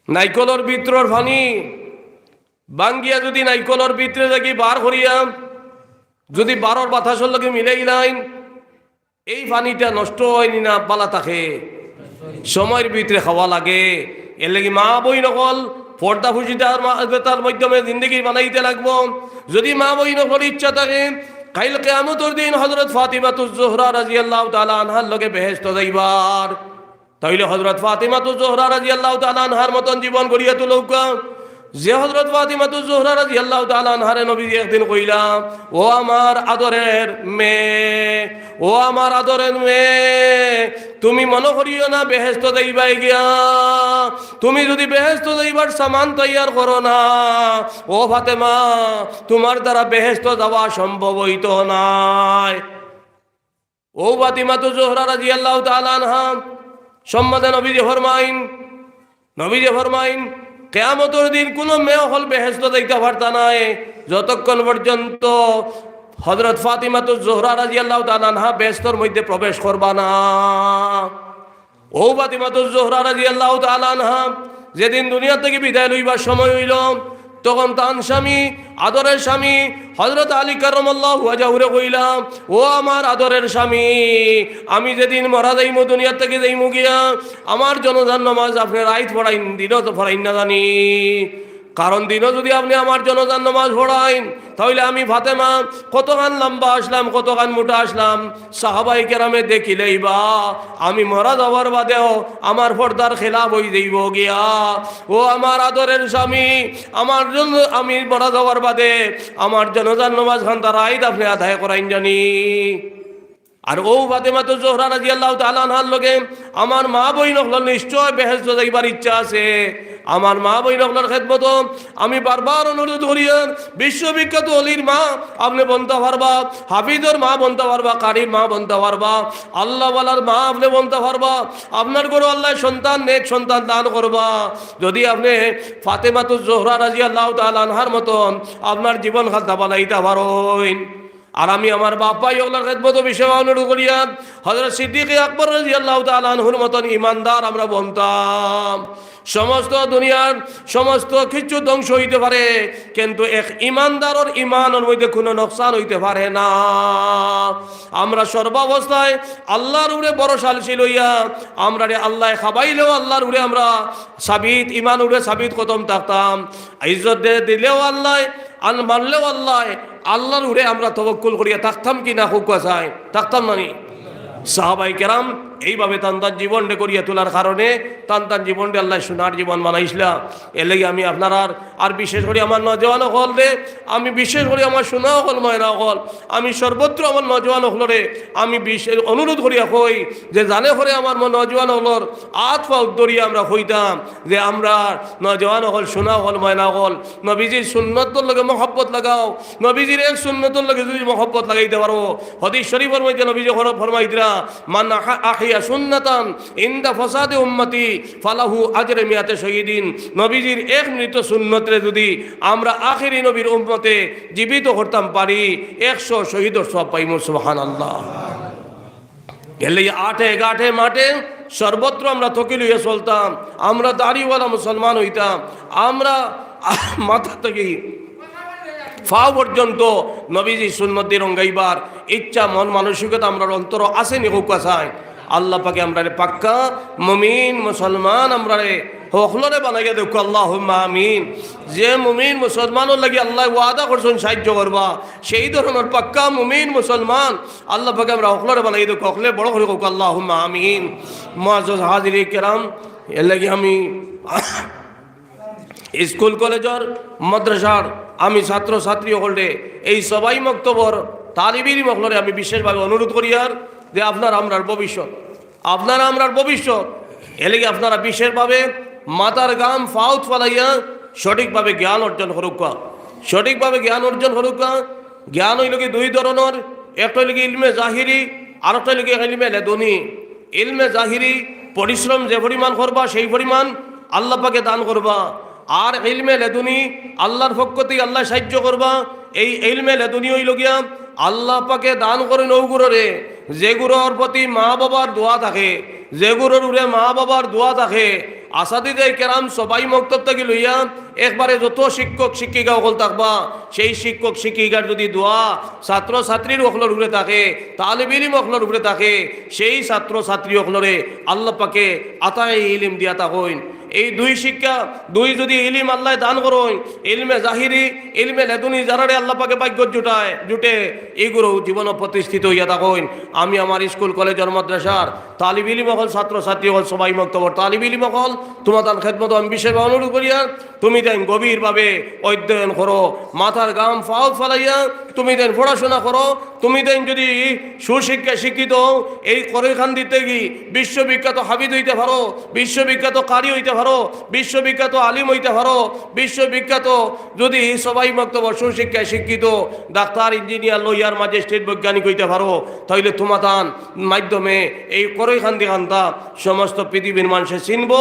নাইকলর ভিতরর পানি ভাঙ্গিয়া যুদি নাইকলর ভিতরে থাকি বার করিয়া যুদি বারর বাতাসর লগে মিলাইলাইন, এই পানিটা নষ্ট অয় নি না বালা থাকে? সময়র ভিতরে খাওয়া লাগে। এরলাগি মা-বইন অকল পর্দা ফুসিদার মা-, তার মাধ্যমে জিন্দেগি বানাইতে লাগবো। যুদি মা-বইন অকলর ইচ্ছা থাকে, কাইল কিয়ামতর দিন হযরত ফাতিমাতুজ জোহরা রাদিয়াল্লাহু তাআলা আনহার লগে বেহেশত যাইবার, তাইলে হযরত ফাতিমাতুজ জোহরা রাদিয়াল্লাহু তাআলা আনহার মতন জীবন গড়িয়া তুলউক্কা। যে হযরত ফাতিমাতুজ জোহরা রাদিয়াল্লাহু তাআলা আনহারে নবীজি একদিন কইলা, "ও আমার আদরের মেয়ে, ও আমার আদরের মেয়ে, তুমি মনো করিও না বেহেশতো যাইবায় গিয়া, তুমি যুদি বেহেশতো যাইবার সামান তৈয়ার করো না, ও ফাতেমা, তুমার দ্বারা বেহেশতো যাওয়া সম্ভব অইতো নায়।" ও ফাতিমাতুজ জোহরা রাদিয়াল্লাহু তাআলা আনহা সম্বন্ধে নবীজি ফরমাইন, নবীজি ফরমাইন, কিয়ামতর দিন কুনু মেয়ে অকল বেহেশতো যাইতা পারতা নায়, যতক্ষণ পর্যন্ত হযরত ফাতিমাতুজ জোহরা রাদিয়াল্লাহু তাআলা আনহা বেহেশতর মধ্যে প্রবেশ করবা না। ও ফাতিমাতুজ জোহরা রাদিয়াল্লাহু তাআলা আনহা যেদিন দুনিয়া থাকি বিদায় লইবার সময় অইলো, তখন তান স্বামী, আদরের স্বামী হযরত আলী কাররামাল্লাহু ওয়াজহাহুরে কইলা, "ও আমার আদরের স্বামী, আমি যেদিন মরা যাইমু, দুনিয়া থাকি যাইমু গিয়া, আমার জানাজার নামাজ আপনে রাইত পড়াইন, দিনো তো পড়াইন না জানি।" কারণ দিনো যুদি আপনে আমার জানাজার নামাজ পড়াইন, তাইলে আমি ফাতেমা কতখান লম্বা আছলাম, কতখান মোটা আছলাম, সাহাবায়ে কেরামে দেখিলাইবা, আমি মরা যাওয়ার বাদেও আমার পর্দার খেলাফ অইযাইবো গিয়া। ও আমার আদরের স্বামী, আমার জন্য, আমি মরা যাওয়ার বাদে আমার জানাজার নামাজ খান তারা আইদ আপনে আদায় করাইন জানি। আর ও ফাতেমাতুজ জোহরা রাদিয়াল্লাহু তাআলা আনহার লগে আমার মা বইন অকলর নিশ্চয় বেহেশতো যাইবার ইচ্ছা আছে। আমার মা বইন অকলর খেদমতো আমি বারবার অনুরোধ করিয়ার, বিশ্ববিখ্যাত অলির মা আপনে বনতা পারবা, হাফিজর মা বনতা পারবা, কারির মা বনতা পারবা, আল্লাহওয়ালার মা আপনে বনতা পারবা। আপনার ঘরো আল্লায় সন্তান, নেক সন্তান দান করবা। যুদি আপনে ফাতেমাতুজ জোহরা রাদিয়াল্লাহু তাআলা আনহার মতন আপনার জীবন খান্তা বানাইতা পারইন। আর আমি আমার বাপ ভাই অকলর খেদমতো বিশেষ অনুরোধ করিয়ার, হযরত সিদ্দিকে আকবর রাদিয়াল্লাহু তাআলা আনহুর মতন ইমানদার আমরা বনতাম। সমস্ত দুনিয়ার সমস্ত কিছু ধ্বংস অইতে পারে, কিন্তু এক ইমানদারর ইমানর মধ্যে কুনু নোকসান অইতে পারে না। আমরা সর্বাবস্থায় আল্লাহর উপরে ভরসাশীল অইয়া আমরারে আল্লায় খাবাইলেও আল্লাহর উপরে আমরা সাবিত, ইমান উপরে সাবিত কদম থাকতাম। ইজ্জত দে-, দিলেও আল্লায়, আর মারলেও আল্লায়, আল্লাহর উপরে আমরা তওয়াক্কুল করিয়া থাকতাম কি না, কউক্কা চাই? থাকতাম না নি? সাহাবায়ে কেরাম এইভাবে তান তান জীবনরে করিয়া তোলার কারণে তান তান জীবনরে আল্লায় সোনার জীবন বানাইছলা। এর লাগি আমি আপনারার, আর বিশেষ করি আমার নওজোয়ান অকলরে, আমি বিশেষ করি আমার সোনা অকল, ময়না অকল, আমি সর্বত্র আমার নওজোয়ান অকলরে আমি বিশেষ অনুরোধ করিয়া কই যে জানে করে আমার ম-, নওজোয়ান অকলর আত পাও ধরিয়া আমরা কইতাম যে আমরা নওজোয়ান অকল, সোনা অকল, ময়না অকল, নবীজির সুন্নতর লগে মহব্বত লাগাও। নবীজির এক সুন্নতর লগে যুদি মহব্বত লাগাইতে পারো, হাদিস শরীফর মধ্যে নবীজি ফর-, ফরমাইতরা, "মান আহা-, আহিয়া সুন্নাতান ইনদা ফাসাদে উম্মতি ফালাহু আজরে মিয়াতে শহীদিন।" নবীজির এক মৃত সুন্নতরে যুদি আমরা আখেরি নবীর উম্মতে জীবিত করতাম পারি, একশো শহীদর সওয়াব পাইমু। সুবহানাল্লাহ। এর লাগি আটে ঘাটে মাঠে সর্বত্র আমরা তকি লইয়া চলতাম, আমরা দাড়িওয়ালা মুসলমান অইতাম, আমরা মাথা থাকি পাও পর্যন্ত নবীজির সুন্নতি রঙ্গাইবার ইচ্ছা, মন মানসিকতা আমরার অন্তরো আছে নি, কউক্কা চাই? আল্লাহ পাকে আমরারে পাক্কা মুমিন মুসলমান আমরারে হকলরে বানাইয়া দেউক্কা, আল্লাহুম্মা আমিন। যে মুমিন মুসলমানর লাগি আল্লায় ওয়াদা করছইন সাহায্য করবা, সেই ধরনর পাক্কা মুমিন মুসলমান আল্লাহ পাকে আমরা হকলরে বানাইয়া দেউক্কা, হকলে বড় করি কউক্কা, আল্লাহুম্মা আমিন। মুআজ্জাজ হাজিরে কেরাম, এর লাগি আমি স্কুল কলেজর মাদ্রাসার আমি ছাত্র ছাত্রী অকলরে, এই সবাই মক্তবর তালিব ইলিম অকলরে আমি বিশেষভাবে অনুরোধ করিয়ার যে আপনারা আমরার ভবিষ্যৎ, আপনারা আমরার ভবিষ্যৎ। এর লাগি আপনারা বিশেষভাবে মাথার ঘাম পাওত ফালাইয়া সঠিকভাবে জ্ঞান অর্জন করউক্কা, সঠিকভাবে জ্ঞান অর্জন করউক্কা। জ্ঞান অইলো কি দুই ধরনর, একটা অইলো কি ইলমে জাহিরি, আর একটা অইলো কি ইলমে লেদুনি। ইলমে জাহিরি পরিশ্রম যে পরিমাণ করবা, সেই পরিমাণ আল্লাহ পাকে দান করবা। আর ইলমে লেদুনি আল্লাহর পক্ষ থাকি আল্লায় সাহায্য করবা। এই ইলমে লেদুনি অইলো গিয়া আল্লাহ পাকে দান করইন অগুররে, যেগুরর প্রতি মা বাবার দোয়া থাকে, যেগুরর উপরে মা বাবার দোয়া থাকে। আসাতিজে কেরাম সবাই মক্তব থাকি লইয়া একবারে যত শিক্ষক শিক্ষিকা অকল থাকবা, সেই শিক্ষক শিক্ষিকার যুদি দোয়া ছাত্র ছাত্রীর অকলর উপরে থাকে, তালিব ইলিম অকলর উপরে থাকে, সেই ছাত্র ছাত্রী অকলরে আল্লাহ পাকে আতায়ে ইলিম দিয়া থাকইন। এই দুই শিক্ষা, দুই যদি ইলিম আল্লায় দান করইন, ইলমে জাহিরি, ইলমে লেদুনি, যারারে আল্লাহ পাকে ভাগ্যত জুটায়, জুটে, ইগুরু জীবনো প্রতিষ্ঠিত অইয়া থাকইন। আমি আমার স্কুল, কলেজর, মাদ্রাসার তালিব ইলিম অকল, ছাত্র ছাত্রী অকল, সবাই মক্তবর তালিব ইলিম অকল, তুমাতান খেদমতো আমি বিশেষভাবে অনুরোধ করিয়ার, তুমিতাইন গভীরভাবে অধ্যয়ন করো, মাথার ঘাম পাওত ফালাইয়া তুমিতাইন পড়াশোনা করো। তুমিতাইন যদি সুশিক্ষায় শিক্ষিত অও, এই করইকান্দি থাকি বিশ্ববিখ্যাত হাফিজ অইতা পারো, বিশ্ববিখ্যাত কারি অইতা পারো, বিশ্ববিখ্যাত আলিম অইতা পারো, বিশ্ববিখ্যাত যদি সবাই মক্তবর সুশিক্ষায় শিক্ষিত ডাক্তার, ইঞ্জিনিয়ার, লয়ার, ম্যাজিস্ট্রেট, বৈজ্ঞানিক অইতা পারো, তাইলে তুমাতান মাধ্যমে এই করইকান্দি খান্তা সমস্ত পৃথিবীর মানষে চিনবো,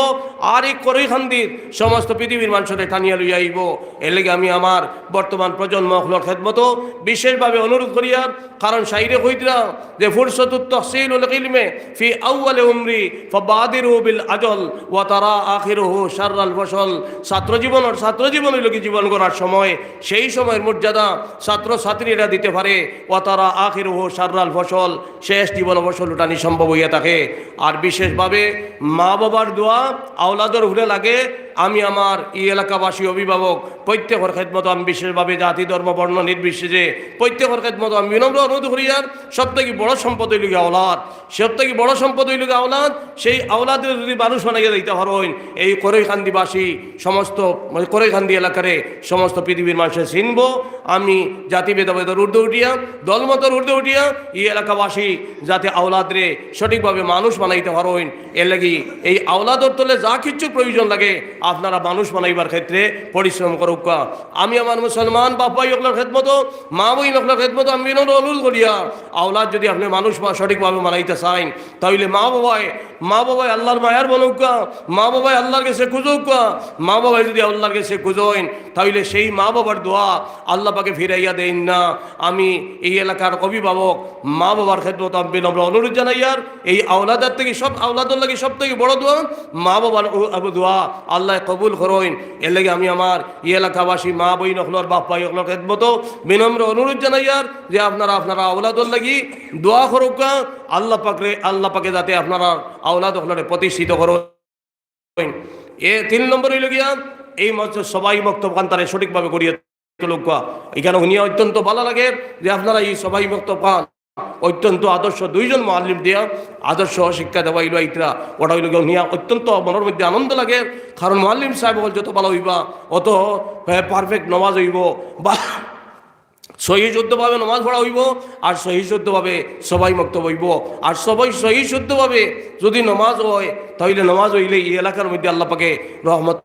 আর এই করইকান্দির সমস্ত পৃথিবীর মানষরে টানিয়া লইয়া আইবো। এরলাগি আমি আমার বর্তমান প্রজন্ম অকলর খেদমতো বিশেষভাবে অনুরোধ করিয়ার, কারণ শাইরে কইতরা যে ফুরসতুত তহসিলুল ইলমে ফি আউয়ালে উমরি ফাবাদিরু বিল আজল ওয়া তারা আখিরুহু শাররাল ফসল। ছাত্র জীবনর, ছাত্র জীবন অইলো কি জীবন গড়ার সময়, সেই সময়র মর্যাদা ছাত্র ছাত্রীরা দিতে পারে। ওয়া তারা আখিরুহু শাররাল ফসল, শেষ জীবন ফসল উঠানি সম্ভব অইয়া থাকে। আর বিশেষভাবে মা বাবার দোয়া আওলাদর উপরে লাগে। আমি আমার ই এলাকাবাসী অভিভাবক প্রত্যেকর খেদমতো আমি বিশেষভাবে জাতি ধর্ম বর্ণ নির্বিশেষে প্রত্যেকর খেদমতো আমি বিনম্র অনুরোধ করিয়ার, সব থাকি বড় সম্পদ অইলো গিয়া আওলাদ। সব থাকি বড় সম্পদ অইলো গিয়া আওলাদ। সেই আওলাদরে যদি মানুষ বানাইয়া যাইতা পারইন, এই করইকান্দিবাসী সমস্ত, মানে, করইকান্দি এলাকারে সমস্ত পৃথিবীর মানষে চিনবো। আমি জাতি ভেদাভেদর ঊর্ধ্বে উঠিয়া, দলমতর ঊর্ধ্বে উঠিয়া ই এলাকাবাসী যাতে আওলাদরে সঠিকভাবে মানুষ বানাইতা পারইন, এরলাগি এই আওলাদর তলে যা কিচ্ছু প্রয়োজন লাগে আপনারা মানুষ বানাইবার ক্ষেত্রে পরিশ্রম করউক্কা। আমি আমার মুসলমান বাপ ভাই অকলর খেদমতো, মা বইন অকলর খেদমতো আমি বিনম্র অনুরোধ করিয়ার, আওলাদ যদি আপনে মানুষ বা সঠিকভাবে বানাইতা চাইন, তাইলে মা বাবায়, মা বাবায় আল্লার মায়ার বনউক্কা, মা বাবায় আল্লার গেছে খুজউক্কা। মা বাবায় যদি আল্লার গেছে খুজইন, তাইলে সেই মা বাবার দোয়া আল্লা পাকে ফিরাইয়া দেইন না। আমি এই এলাকার অভিভাবক মা বাবার খেদমতো আমি বিনম্র অনুরোধ জানাইয়ার, এই আওলাদর থাকি সব, আওলাদর লাগি সব থাকি বড় দোয়া মা বাবার উ-, আবু দোয়া আল্লায় কবুল করইন। এরলাগি আমি আমার এই এলাকাবাসী মা বইন অকলর, বাপ ভাই অকলর খেদমতো বিনম্র অনুরোধ জানাইয়ার যে আপনারা আপনারা আওলাদর লাগি দোয়া করউক্কা, আল্লা পাকরে, আল্লা পাকে যাতে আপনারা আওলাদ অকলরে প্রতিষ্ঠিত করইন। এ তিন নম্বর অইলো গিয়া এই মঞ্চে সবাই মক্তব খানতারে সঠিকভাবে গড়িয়া তুলউক্কা। ইখান হুনিয়া অত্যন্ত ভালা লাগে যে আপনারা এই সবাই মক্তব খান অত্যন্ত আদর্শ দুইজন মুআল্লিম দিয়া আদর্শ শিক্ষা দেওয়া অইলো ইতরা। ওটা অইলো গিয়া হুনিয়া অত্যন্ত মনর মধ্যে আনন্দ লাগে, কারণ মুআল্লিম সাহেব অকল যত ভালা অইবা, অত, এ, perfect নমাজ অইবো বা সহি শুদ্ধভাবে নমাজ পড়া অইবো, আর সহি শুদ্ধভাবে সবাই মক্তব অইবো। আর সবাই সহি শুদ্ধভাবে যদি নমাজ অয়, তাইলে নমাজ অইলে এই এলাকার মধ্যে আল্লা পাকে রহমত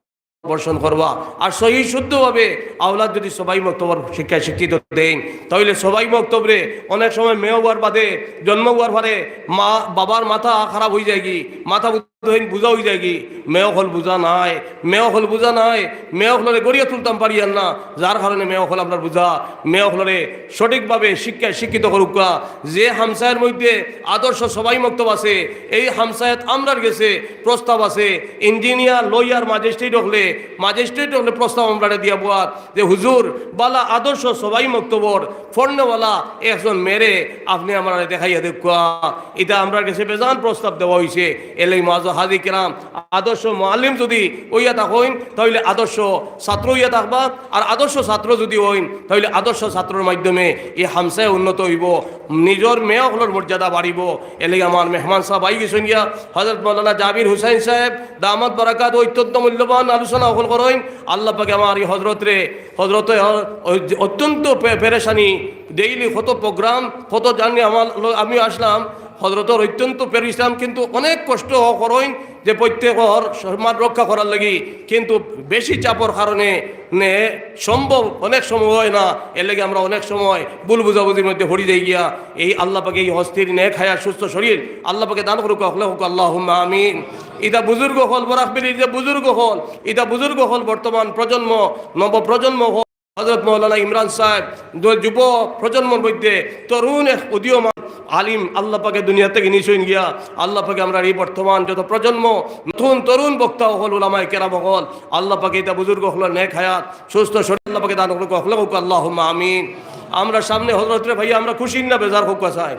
বর্ষণ করবা। আর সহি শুদ্ধভাবে আওলাদ যদি সবাই মক্তবর শিক্ষায় শিক্ষিত দেইন, তাইলে সবাই মক্তবরে অনেক সময় মেয়ে অওয়ার বাদে, জন্ম অওয়ার পরে মা বাবার মাথা খারাপ অইযায়গি, মাথা বুঝা অইযায়গি, মেয়ে অকল বুঝা নায়, মেয়ে অকল বুঝা নায়, মেয়ে অকলরে গড়িয়া তুলতাম পারিয়ার না, যার কারণে মেয়ে অকল আমরার বুঝা, মেয়ে অকলরে সঠিকভাবে শিক্ষায় শিক্ষিত করউক্কা। যে হামসায়ার মধ্যে আদর্শ সবাই মক্তব আছে, এই হামসায়াত আমরার গেছে প্রস্তাব আছে, ইঞ্জিনিয়ার, লয়ার, ম্যাজিস্ট্রেট অকলে, ম্যাজিস্ট্রেট অকলে প্রস্তাব আমরারে দিয়া বওয়ার যে, "হুজুর, ভালা আদর্শ সবাই মক্তবর পড়নেওয়ালা একজন মেয়েরে আপনে আমরারে দেখাইয়া দেউক্কা।" ইটা আমরার গেছে বেজান প্রস্তাব দেওয়া অইছে। এরলাগি মুআজ্জাজ হাজি কেরাম, আদর্শ মুআল্লিম যদি অইয়া থাকইন, তাইলে আদর্শ ছাত্র অইয়া থাকবা, আর আদর্শ ছাত্র যদি অইন, তাইলে আদর্শ ছাত্রর মাধ্যমে ই হামসায়া উন্নত অইবো, নিজর মেয়ে অকলর মর্যাদা বাড়িবো। এরলাগি আমার মেহমান সাহেব আইগেছইন গিয়া, হযরত মাওলানা জাবির হুসাইন সাহেব দামাত বারাকাতহু অত্যন্ত মূল্যবান আলোচনা অকল করইন। আল্লা পাকে আমার ই হযরতরে, হযরতে অত্যন্ত পে-, পেরেশানি, ডেইলি কত প্রোগ্রাম, কত জানি আমার ল-, আমিও আসলাম, হযরতর অত্যন্ত পেরেশান, কিন্তু অনেক কষ্ট করইন যে প্রত্যেকর সম্মান রক্ষা করার লাগি, কিন্তু বেশি চাপর কারণে নে সম্ভব অনেক সময় অয় না। এরলাগি আমরা অনেক সময় ভুল বুঝাবুঝির মধ্যে পড়ি যাই গিয়া। এই আল্লা পাকে এই হস্তির নেক হায়াত সুস্থ শরীর আল্লা পাকে দান করউক্কা, অকলে কউক্কা আল্লাহুম্মা আমিন। ইতা বুজুর্গ অকল, বরাক ভ্যালির যে বুজুর্গ অকল, ইতা বুজুর্গ অকল বর্তমান প্রজন্ম, নবপ্রজন্ম অকল, হযরত মাওলানা ইমরান সাহেব, দ-, যুব প্রজন্মর মধ্যে তরুণ এক উদীয়মান আলিম আল্লা পাকে দুনিয়া থাকি নিছইন গিয়া। আল্লা পাকে আমরার ই বর্তমান যত প্রজন্ম, নতুন তরুণ বক্তা অকল, উলামায়ে কেরাম অকল, আল্লা পাকে ইতা বুজুর্গ অকলর নেক হায়াত, সুস্থ শরীর আল্লা পাকে দান করউক্কা, অকলে কউক্কা আল্লাহুম্মা আমিন। আমরা সামনে হযরতরে পাইয়া আমরা খুশি না বেজার, কউক্কা চাই?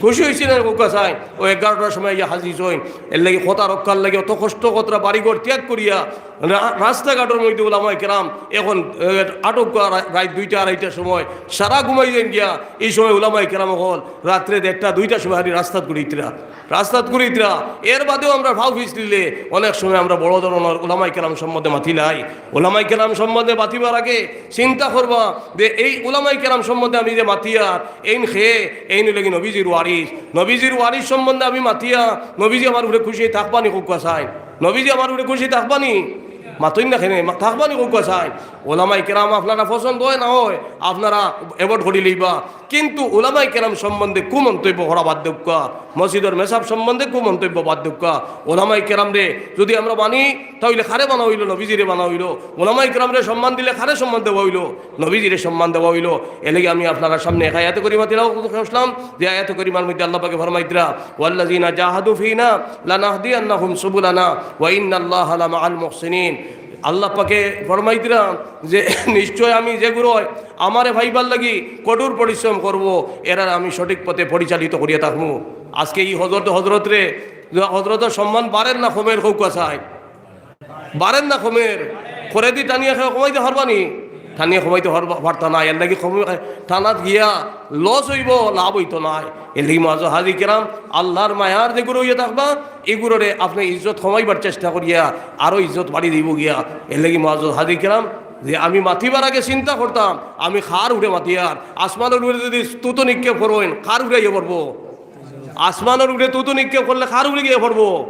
খুশি অইছি না কউক্কা চাই? অউ এগারোটার সময় আইয়া হাজির অইন। এরলাগি কথা রক্ষার লাগি অত কষ্ট কররা, বাড়িঘর ত্যাগ করিয়া রা-, রাস্তাঘাটর মধ্যে উলামায়ে কেরাম এখন, এ, আটক করা রা-, রাইত দুইটা আড়াইটার সময় সারা ঘুমাই যাইন গিয়া। ই সময় উলামায়ে কেরাম অকল রাত্রে দেড়টা দুইটার সময় হারি রাস্তাত ঘুরিত্রা, রাস্তাত ঘুরিত্রা। এর বাদেও আমরা ফাও পিছলিলে অনেক সময় আমরা বড় ধরনর উলামায়ে কেরাম সম্বন্ধে মাতিলাই। উলামায়ে কেরাম সম্বন্ধে মাতিবার আগে চিন্তা করবা যে এই উলামায়ে কেরাম সম্বন্ধে আমি যে মাতিয়ার, এইন কে? এইন অইলা গি নবীজির ওয়ারিস। নবীজির ওয়ারিস সম্বন্ধে আমি মাতিয়া, নবীজি আমার উপরে খুশি থাকবা নি কউক্কা চাই? নবীজি আমার উপরে খুশি থাকবা নি? মাতইন না কেনে, মা-, থাকবা নি কউক্কা চাই? উলামায়ে কেরাম আপনারা পছন্দ অয় না অয়, আপনারা avoid করি লইবা, কিন্তু উলামায়ে কেরাম সম্বন্ধে কুমন্তব্য করা বাদ দেউক্কা, মসজিদর মেসাব সম্বন্ধে কুমন্তব্য বাদ দেউক্কা। উলামায়ে কেরামরে যুদি আমরা মানি, তাইলে কারে মানা অইলো? নবীজিরে মানা অইলো। উলামায়ে কেরামরে সম্মান দিলে কারে সম্মান দেওয়া অইলো? নবীজিরে সম্মান দেওয়া অইলো। এরলাগি আমি আপনারার সামনে এক আয়াতে করিমা তিলাওয়াত করছিলাম, যে আয়াতে করিমার মধ্যে আল্লাহ পাকে ফরমাইত্রা, "ওয়াল্লাযীনা জাহাদু ফীনা লানাহদিয়ান্নাহুম সুবুলানা ওয়া ইন্নাল্লাহা লামাআল মুহসিনিন।" আল্লাহ পাকে ফরমাইত্রা যে নিশ্চয় আমি যেগুরে আমারে পাইবার লাগি কঠোর পরিশ্রম করবো, এরারে আমি সঠিক পথে পরিচালিত করিয়া থাকমু। আজকে ই হজরত, হজরতরে, হজরতর সম্মান বাড়ের না কমের কউক্কা চাই? বাড়ের না কমের? করেদি টানিয়া কেউ কমাইতে পারবা নি? টানিয়া কমাইতে পারবা, পারতা নায়। এরলাগি কমে-, টানাত গিয়া loss অইবো, লাভ অইতো নায়। এরলাগি মুআজ্জাজ হাজির কেরাম, আল্লাহর মায়ার যেগুরে অইয়া থাকবা, ইগুরে আপনে ইজ্জত কমাইবার চেষ্টা করিয়া আরো ইজ্জত বাড়ি দিবো গিয়া। এরলাগি মুআজ্জাজ হাজির কেরাম, যে আমি মাতিবার আগে চিন্তা করতাম, আমি কার উপরে মাতিয়ার? আসমানর উপরে যুদি তুতো নিক্ষেপ করইন, কার উপরে আইয়া পড়বো? আসমানর উপরে তুতো নিক্ষেপ করলে কার উপরে গিয়া পড়বো?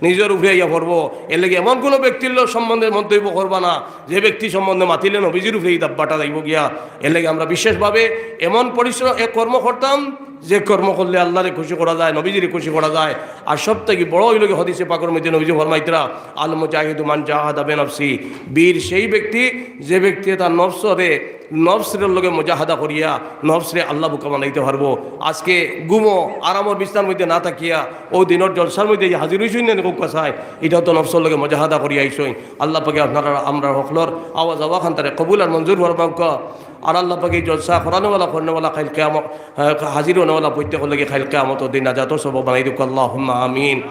নিজর উপরে আইয়া পড়বো। এরলাগি এমন কুনু ব্যক্তির লো-, সম্বন্ধে মন্তব্য করবা না, যে ব্যক্তি সম্বন্ধে মাতিলে নবীজির উপরে ই দাব্বাটা যাইবো গিয়া। এরলাগি আমরা বিশেষভাবে এমন পরিশ্রম, এক কর্ম করতাম, যে কর্ম করলে আল্লাহরে খুশি করা যায়, নবীজিরে খুশি করা যায়। আর সব থাকি বড় অইলো গি হাদিসে পাকর মধ্যে নবীজি ফরমাইত্রা, "আল মুজাহিদু মান জাহাদা বিনাফসি।" বীর সেই ব্যক্তি, যে ব্যক্তি তার নফসরে নফসর লগে মুজাহাদা করিয়া নফসরে আল্লাহ বুকা বানাইতে পারবো। আজকে ঘুমো আরামর বিছনার মধ্যে না থাকিয়া অউ দিনর জলসার মধ্যে যে হাজির অইছইন না কউক্কা চাই, ইটাও তো নফসর লগে মুজাহাদা করিয়া আইছইন। আল্লাহ পাকে আপনারা আমরার হকলর আওয়া যাওয়া খানতারে কবুল আর মঞ্জুর ফরমাউক্কা। আর আল্লাহ পাকে ই জলসা করানেওয়ালা, করনেওয়ালা, কাইল কিয়ামত, আহ, হাজির অনেওয়ালা প্রত্যেকর লাগি কাইল কিয়ামতর দিন নাজাতর সবব বানাই দেউক্কা। আল্লাহুম্মা আমিন।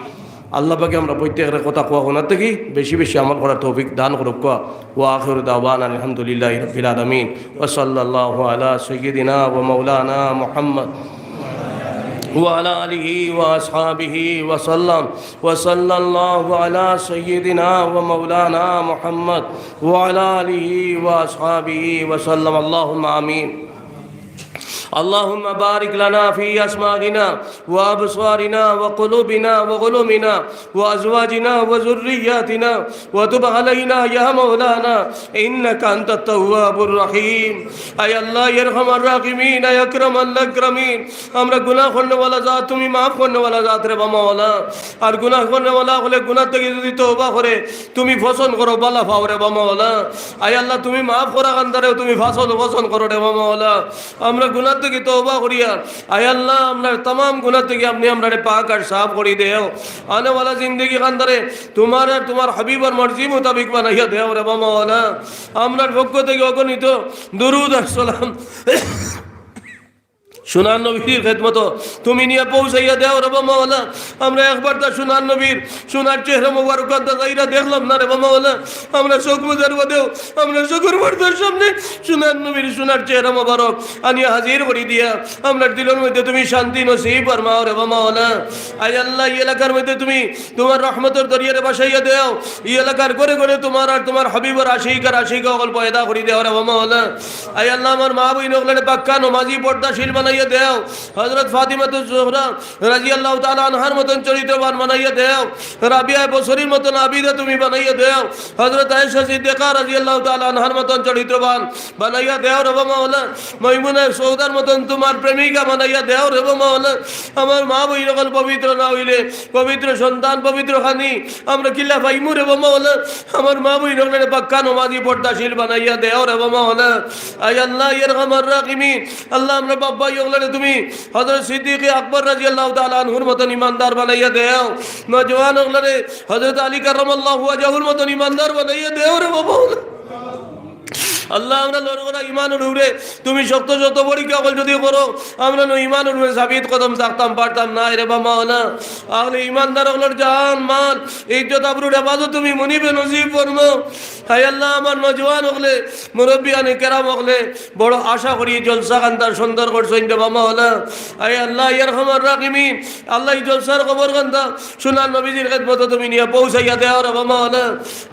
আল্লাহ পাকে আমরা প্রত্যেকরে কথা কওয়া হুনার থাকি বেশি বেশি আমল করার তৌফিক দান করউক্কা। ওয়া আখিরু দাওয়ানা আলহামদুলিল্লাহি রাব্বিল আলামিন। ওয়া সাল্লাল্লাহু আলা সাইয়্যিদিনা ওয়া মাওলানা মুহাম্মদ ওয়া আলা আলিহি ওয়া আসহাবিহি ওয়া সাল্লাম। ওয়া সাল্লাল্লাহু আলা সাইয়্যিদিনা ওয়া মাওলানা মুহাম্মদ ওয়া আলা আলিহি ওয়া আসহাবিহি ওয়া সাল্লাম। আল্লাহুম্মা আমিন। اللهم بارك لنا في أسماعنا وأبصارنا وقلوبنا وعلومنا وأزواجنا وذرياتنا وتب علينا يا مولانا إنك أنت التواب الرحيم। আয় আল্লাহ, ইয়া আরহামার রাহিমিন, আয় আকরামাল আকরামিন, আমরা গুনাহ করনেওয়ালা জাত, তুমি মাফ করনেওয়ালা জাত রে বা মাওলা। আর গুনাহ করনেওয়ালা অকলে গুনাহ থাকি যুদি তওবা করে, তুমি পছন্দ করো, ভালা পাও রে বা মাওলা। আয় আল্লাহ, তুমি মাফ করা খানতারেও তুমি পছন্দ, পছন্দ করো রে বা মাওলা। আমরা গুনাহ থাকি তওবা করিয়া, আয় আল্লাহ, আমরার তামাম গুনাহ থাকি আপনে আমরারে পাক আর সাফ করি দেও। আনেওয়ালা জিন্দেগি খানতারে তুমার আর তুমার হাবিবর মর্জি মোতাবিক বানাইয়া দেও রে বা মাওলা। আমরার পক্ষ থাকি অগণিত দুরুদ আর সালাম সোনার নবীর খেদমতো তুমি নিয়া পৌঁছাইয়া দেও রে বা মাওলা। আমরা একবার তা সোনার নবীর সোনার চেহারা মোবারক আনতা যাইরা দেখলাম না রে বা মাওলা। আমরা চোখ বুজার বাদেও আমরা চোখর পর্দার সামনে সোনার নবীর সোনার চেহারা মোবারক আনিয়া হাজির করি দিয়া আমরার দিলর মধ্যে তুমি শান্তি নসিব ফরমাও রে বা মাওলা। আয় আল্লাহ, ই এলাকার মধ্যে তুমি তুমার রহমতর দরিয়ারে ভাসাইয়া দেও। ই এলাকার ঘরে ঘরে তুমার আর তুমার হাবিবর আশিক আর আশিকা অকল পয়দা করি দেও রে বা মাওলা। আয় আল্লাহ, আমার মা বইন অকলরে পাক্কা নমাজি পর্দাশীল বানাইয়া দেও। হযরত ফাতিমাতুজ জোহরা রাদিয়াল্লাহু তাআলা আনহার মতন চরিত্রবান বানাইয়া দেও। রাবিয়া বসরির মতন আবিদা তুমি বানাইয়া দেও। হযরত আয়েশা সিদ্দিকা রাদিয়াল্লাহু তাআলা আনহার মতন চরিত্রবান বানাইয়া দেও রে বা মাওলা। মাইমুনা সৌদার মতন তুমার প্রেমিকা বানাইয়া দেও রে বা মাওলা। আমার মা বইন অকল পবিত্র না অইলে পবিত্র সন্তান, পবিত্র খানি আমরা কিলা পাইমু রে বা মাওলা। আমার মা বইন অকলরে পাক্কা নমাজি পর্দাশীল বানাইয়া দেও রে বা মাওলা। আয় আল্লাহ, ইয়া আরহামার রাহিমিন, আল্লাহ, আমরা বাবা অকলরে তুমি হযরত সিদ্দিকে আকবর রাদিয়াল্লাহু তাআলা আনহুর মতন ইমানদার বানাইয়া দেও। নওজোয়ান অকলরে হযরত আলী কারামাল্লাহু ওয়াজহুর মতন ইমানদার বানাইয়া দেও রে বা মাওলা। আল্লাহ, আমরা লড় করা ইমানর উপরে তুমি শক্ত শক্ত পরীক্ষা অকল যদি করো, আমরা নু ইমানর উপরে সাবিত কদম থাকতাম পারতাম নায় রে বা মাওলা। আহলে ইমানদার অকলর জান মাল, ইজ্জত আবরুর হেফাজত তুমি মনিবে নসিব ফরমাও। হায় আল্লাহ, আমার নওজোয়ান অকলে, মুরব্বিয়ানে কেরাম অকলে বড় আশা করি জলসা খানদার সুন্দর করছইন রে বা মাওলা। আয় আল্লাহ, ইয়া আরহামার রাহিমিন, আল্লাহ, ই জলসার খবর খানদা সোনার নবীজির খেদমতো তুমি নিয়া পৌঁছাইয়া দেও রে বা মাওলা।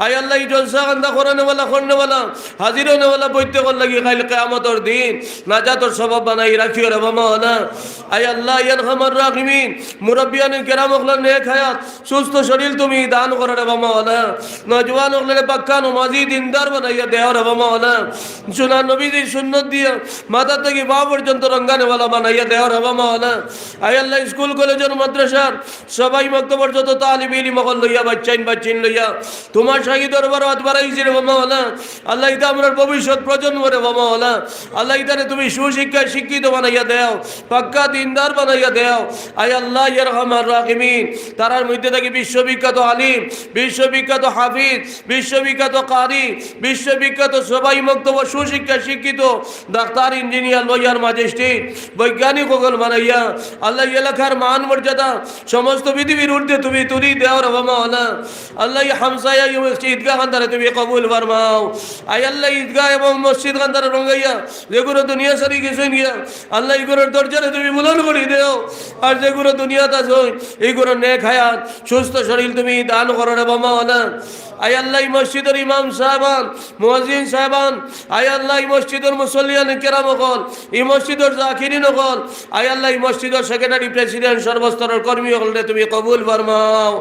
আয় আল্লাহ, ই জলসা খানদা করানেওয়ালা, করনেওয়ালা, হাজির অনেওয়ালা প্রত্যেকর লাগি কাইল কিয়ামতর দিন নাজাতর সবাব বানাই রাখিও রে বা মাওলা। আয় আল্লাহ, ইয়া আরহামার রাহিমিন, মুরব্বিয়ানে কেরাম অকলর নেক হায়াত, সুস্থ শরীর তুমি দান করো রে বা মাওলা। নওজোয়ান অকলরে পাক্কা নমাজি দিনদার বানাইয়া দেও রে বা মাওলা। সোনার নবীজির সুন্নত দিয়া মাথা থাকি পা পর্যন্ত রঙ্গানেওয়ালা বানাইয়া দেও রে বা মাওলা। আয় আল্লাহ, স্কুল কলেজর মাদ্রাসার সবাই মক্তবর যত তালিব ইলিম অকল লইয়া, বাচ্চাইন বাচ্চিন লইয়া তোমার শাহী দরবারো আত বাড়াইছি রে বা মাওলা। আল্লাহ, ইতা আমরার ভবিষ্যৎ প্রজন্ম রে বা মাওলা। আল্লাহ, ইতারে তুমি সুশিক্ষায় শিক্ষিত বানাইয়া দেও, পাক্কা দিনদার বানাইয়া দেও। আয় আল্লাহ, ইয়া আরহামার রাহিমিন, তারার মধ্যে থাকি বিশ্ববিখ্যাত আলিম, বিশ্ববিখ্যাত হাফিজ, বিশ্ববিখ্যাত কারি, বিশ্ববিখ্যাত সবাই মক্তবর সুশিক্ষায় শিক্ষিত ডাক্তার, ইঞ্জিনিয়ার, লয়ার, ম্যাজিস্ট্রেট, বৈজ্ঞানিক অকল বানাইয়া আল্লাহ, ই এলাকার মান মর্যাদা সমস্ত পৃথিবীর ঊর্ধ্বে তুমি তুলি দেও রে বা মাওলা। আল্লাহ, ই হামসায়া ই মসজিদ ঈদগাহ খানদারে তুমি কবুল ফরমাও। আয় আল্লাহ, ঈদগাহ এবং মসজিদ খানদারে রঙ্গাইয়া যেগুলো দুনিয়া ছাড়ি গেছইন গিয়া, আল্লাহ, ইগুলোর দরজারে তুমি বুলন্দ করি দেও। আর যেগুলো দুনিয়াত আছইন, ইগুলোর নেক হায়াত, সুস্থ শরীর তুমি দান করো রে বা মাওলা। আয় আল্লাহ, ই মসজিদর ইমাম সাহেবান, মুয়াজ্জিন সাহেবান, আয় আল্লাহ, ই মসজিদর মুসল্লিয়ানে কেরাম অকল, ই মসজিদর জাকিরিন অকল, আয় আল্লাহ, ই মসজিদর সেক্রেটারি, প্রেসিডেন্ট, সর্বস্তরর কর্মী অকলরে তুমি কবুল ফরমাও।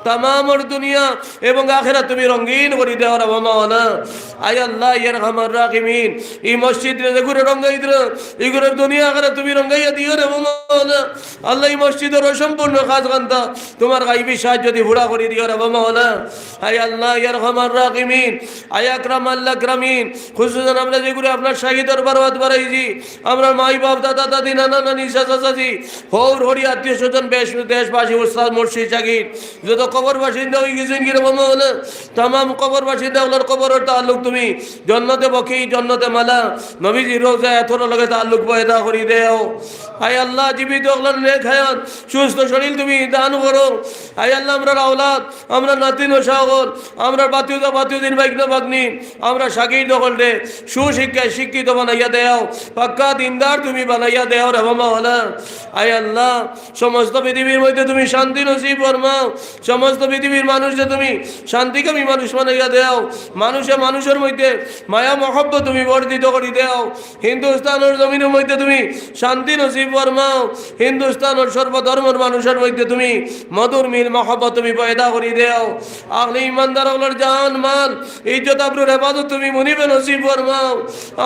তামামর দুনিয়া এবং আখেরাত তুমি রঙ্গিন করি দেও রে বা মাওলা। আয় আল্লাহ, ইয়া আরহামার রাহিমিন, ই মসজিদরে যেগুলো রঙ্গাই দিল, ইগুলোর দুনিয়া আখেরাত তুমি রঙ্গাইয়া দিও রে বা মাওলা। আল্লাহ, ই মসজিদর অসম্পূর্ণ কাজ খানতা তোমার গাইবি সাহায্য দি পুরা করি দিও রে বা মাওলা। আয় আল্লাহ, ইয়া আরহামার রাহিমিন, আয় আকরাম আল আকরামিন, খুসুসান আমরা যেগুলো আপনার শাহী দরবারো আত বাড়াইছি, আমরার মাই বাপ, দাদা দাদি, নানা নানি, চাচা চাচি, হউর হড়ি, আত্মীয় স্বজন, বেশ দেশবাসী, উস্তাদ, মুর্শিদ, জাকির, যত কবর বাসিন্দা অই গেছইন গি রে বা মাওলা, তামাম কবর বাসিন্দা অকলর কবরর তাল্লুক তুমি জন্নতে বকি, জন্নতে মালা, নবীজির রওজা এতর লগে তাল্লুক পয়দা করি দেও। আয় আল্লাহ, জীবিত অকলর নেক হায়াত, সুস্থ শরীর তুমি দান করো। আয় আল্লাহ, আমরার আওলাদ, আমরার নাতি নশা অকল, আমরার বাতিজা বাতিজিন, ভাইগ্না ভাগ্নি, আমরার শাগির্দ অকলরে সুশিক্ষায় শিক্ষিত বানাইয়া দেও, পাক্কা দিনদার তুমি বানাইয়া দেও রে বা মাওলা। আয় আল্লাহ, সমস্ত পৃথিবীর মধ্যে তুমি শান্তি নসিব ফরমাও, সমস্ত পৃথিবীর মানুষরে তুমি শান্তিকামী মানুষ বানাইয়া দেও, মানুষে মানুষর মধ্যে মায়া মহব্বত তুমি বর্ধিত করি দেও, হিন্দুস্তানর জমিনর মধ্যে তুমি শান্তি নসিব ফরমাও, হিন্দুস্তানর সর্বধর্মর মানুষর মধ্যে তুমি মধুর মিল মহব্বত তুমি পয়দা করি দেও। আহলে ইমানদার অকলর জান মাল ইজ্জত আবরুর হেফাজত তুমি মনিবে নসিব ফরমাও।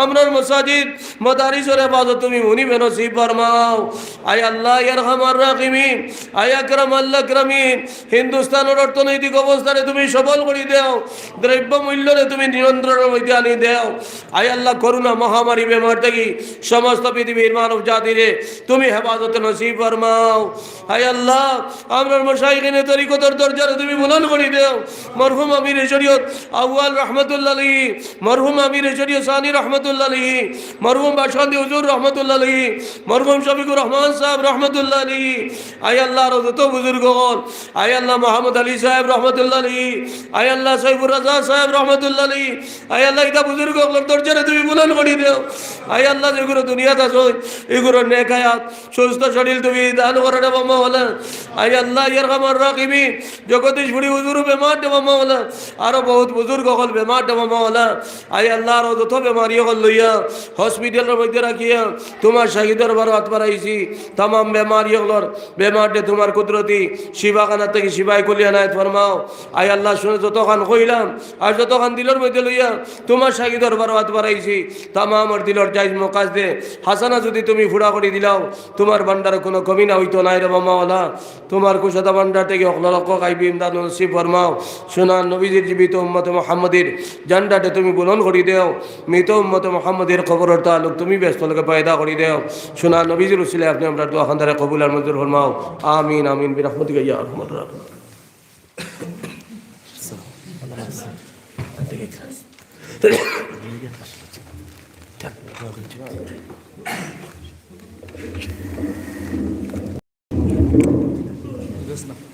আমরার মসাজিদ মাদারিসর হেফাজত তুমি মনিবে নসিব ফরমাও। আয় আল্লাহ, ইয়া আরহামার রাহিমিন, আয় আকরাম আল আকরামিন, হিন্দুস্তানর অর্থনৈতিক অবস্থারে তুমি সবল করি দেও, দ্রব্য মূল্যরে তুমি নিয়ন্ত্রণর মধ্যে আনি দেও। আয় আল্লাহ, করোনা মহামারী বেমার থাকি সমস্ত পৃথিবীর মানব জাতিরে তুমি হেফাজত নসিব ফরমাও। আয় আল্লাহ, আমরার মশাইখিনে তরিকতর দরজারে তুমি বুলন্দ করি দেও। মরহুম আমিরে শরীয়ত আউয়াল রহমতুল্লাহ আলাইহি, মরহুম আমিরে শরীয়ত সানি রহমতুল্লাহ আলাইহি, মরহুম বাসকান্দি হুজুর রহমতুল্লাহ আলাইহি, মরহুম শফিকুর রহমান সাহেব রহমতুল্লাহ আলাইহি, আয় আল্লাহ, আরো যত বুজুর্গ অকল, আয় আল্লাহ, মোহাম্মদ আলী সাহেব রহমতুল্লাহ আলাইহি, আয় আল্লাহ, সৈফুর রাজা সাহেব রহমতুল্লাহ আলাইহি, আয় আল্লাহ, ইতা বুজুর্গ অকলর দরজারে তুমি বুলন্দ করি দেও। আয় আল্লাহ, যেগুলো দুনিয়াত আছইন, ইগুলোর নেক হায়াত, সুস্থ শরীর তুমি দান করো রে বা মাওলা। আয় আল্লাহ, ইয়া আরহামার রাহিমিন, জগদীশপুরী হুজুরও বেমার রে বা মাওলা, আরো বহুত বুজুর্গ অকল বেমার রে বা মাওলা। আয় আল্লাহ, আরো যত বেমারি অকল লইয়া হসপিটালর মধ্যে রাখিয়া তোমার শাহী দরবারো আত বাড়াইছি, তামাম বেমারি অকলর বেমাররে তোমার কুদরতি শিফাখানা থাকি শিফায়ে কুল্লি এনায়েত ফরমাও। আয় আল্লাহ, শুনে যতখান কইলাম আর যতখান দিলর মধ্যে লইয়া তোমার শাহী দরবারো আত বাড়াইছি, তামামর দিলর জায়েজ মকাসদে হাসানা যদি তুমি পুরা করি দিলাও, তোমার ভান্ডারো কোনো কমি না অইতো নায় রে বা মাওলা। তোমার কুশাদা ভান্ডার থাকি হকলর হক্কো গাইবি ইমদাদ নসিব ফরমাও। সোনার নবীজির জীবিত উম্মতে মুহাম্মদীর জান্ডারে তুমি বুলন্দ করি দেও। মৃত উম্মতে মুহাম্মদীর কবরর তাল্লুক তুমি বেহেস্তর লগে পয়দা করি দেও। সোনার নবীজির উসিলায় আপনে আমরার দোয়া খান্দারে কবুল আর মঞ্জুর ফরমাও। আমিন, আমিন, বিরহমাতিকা ইয়া আরহামার রাহিমিন। Just now.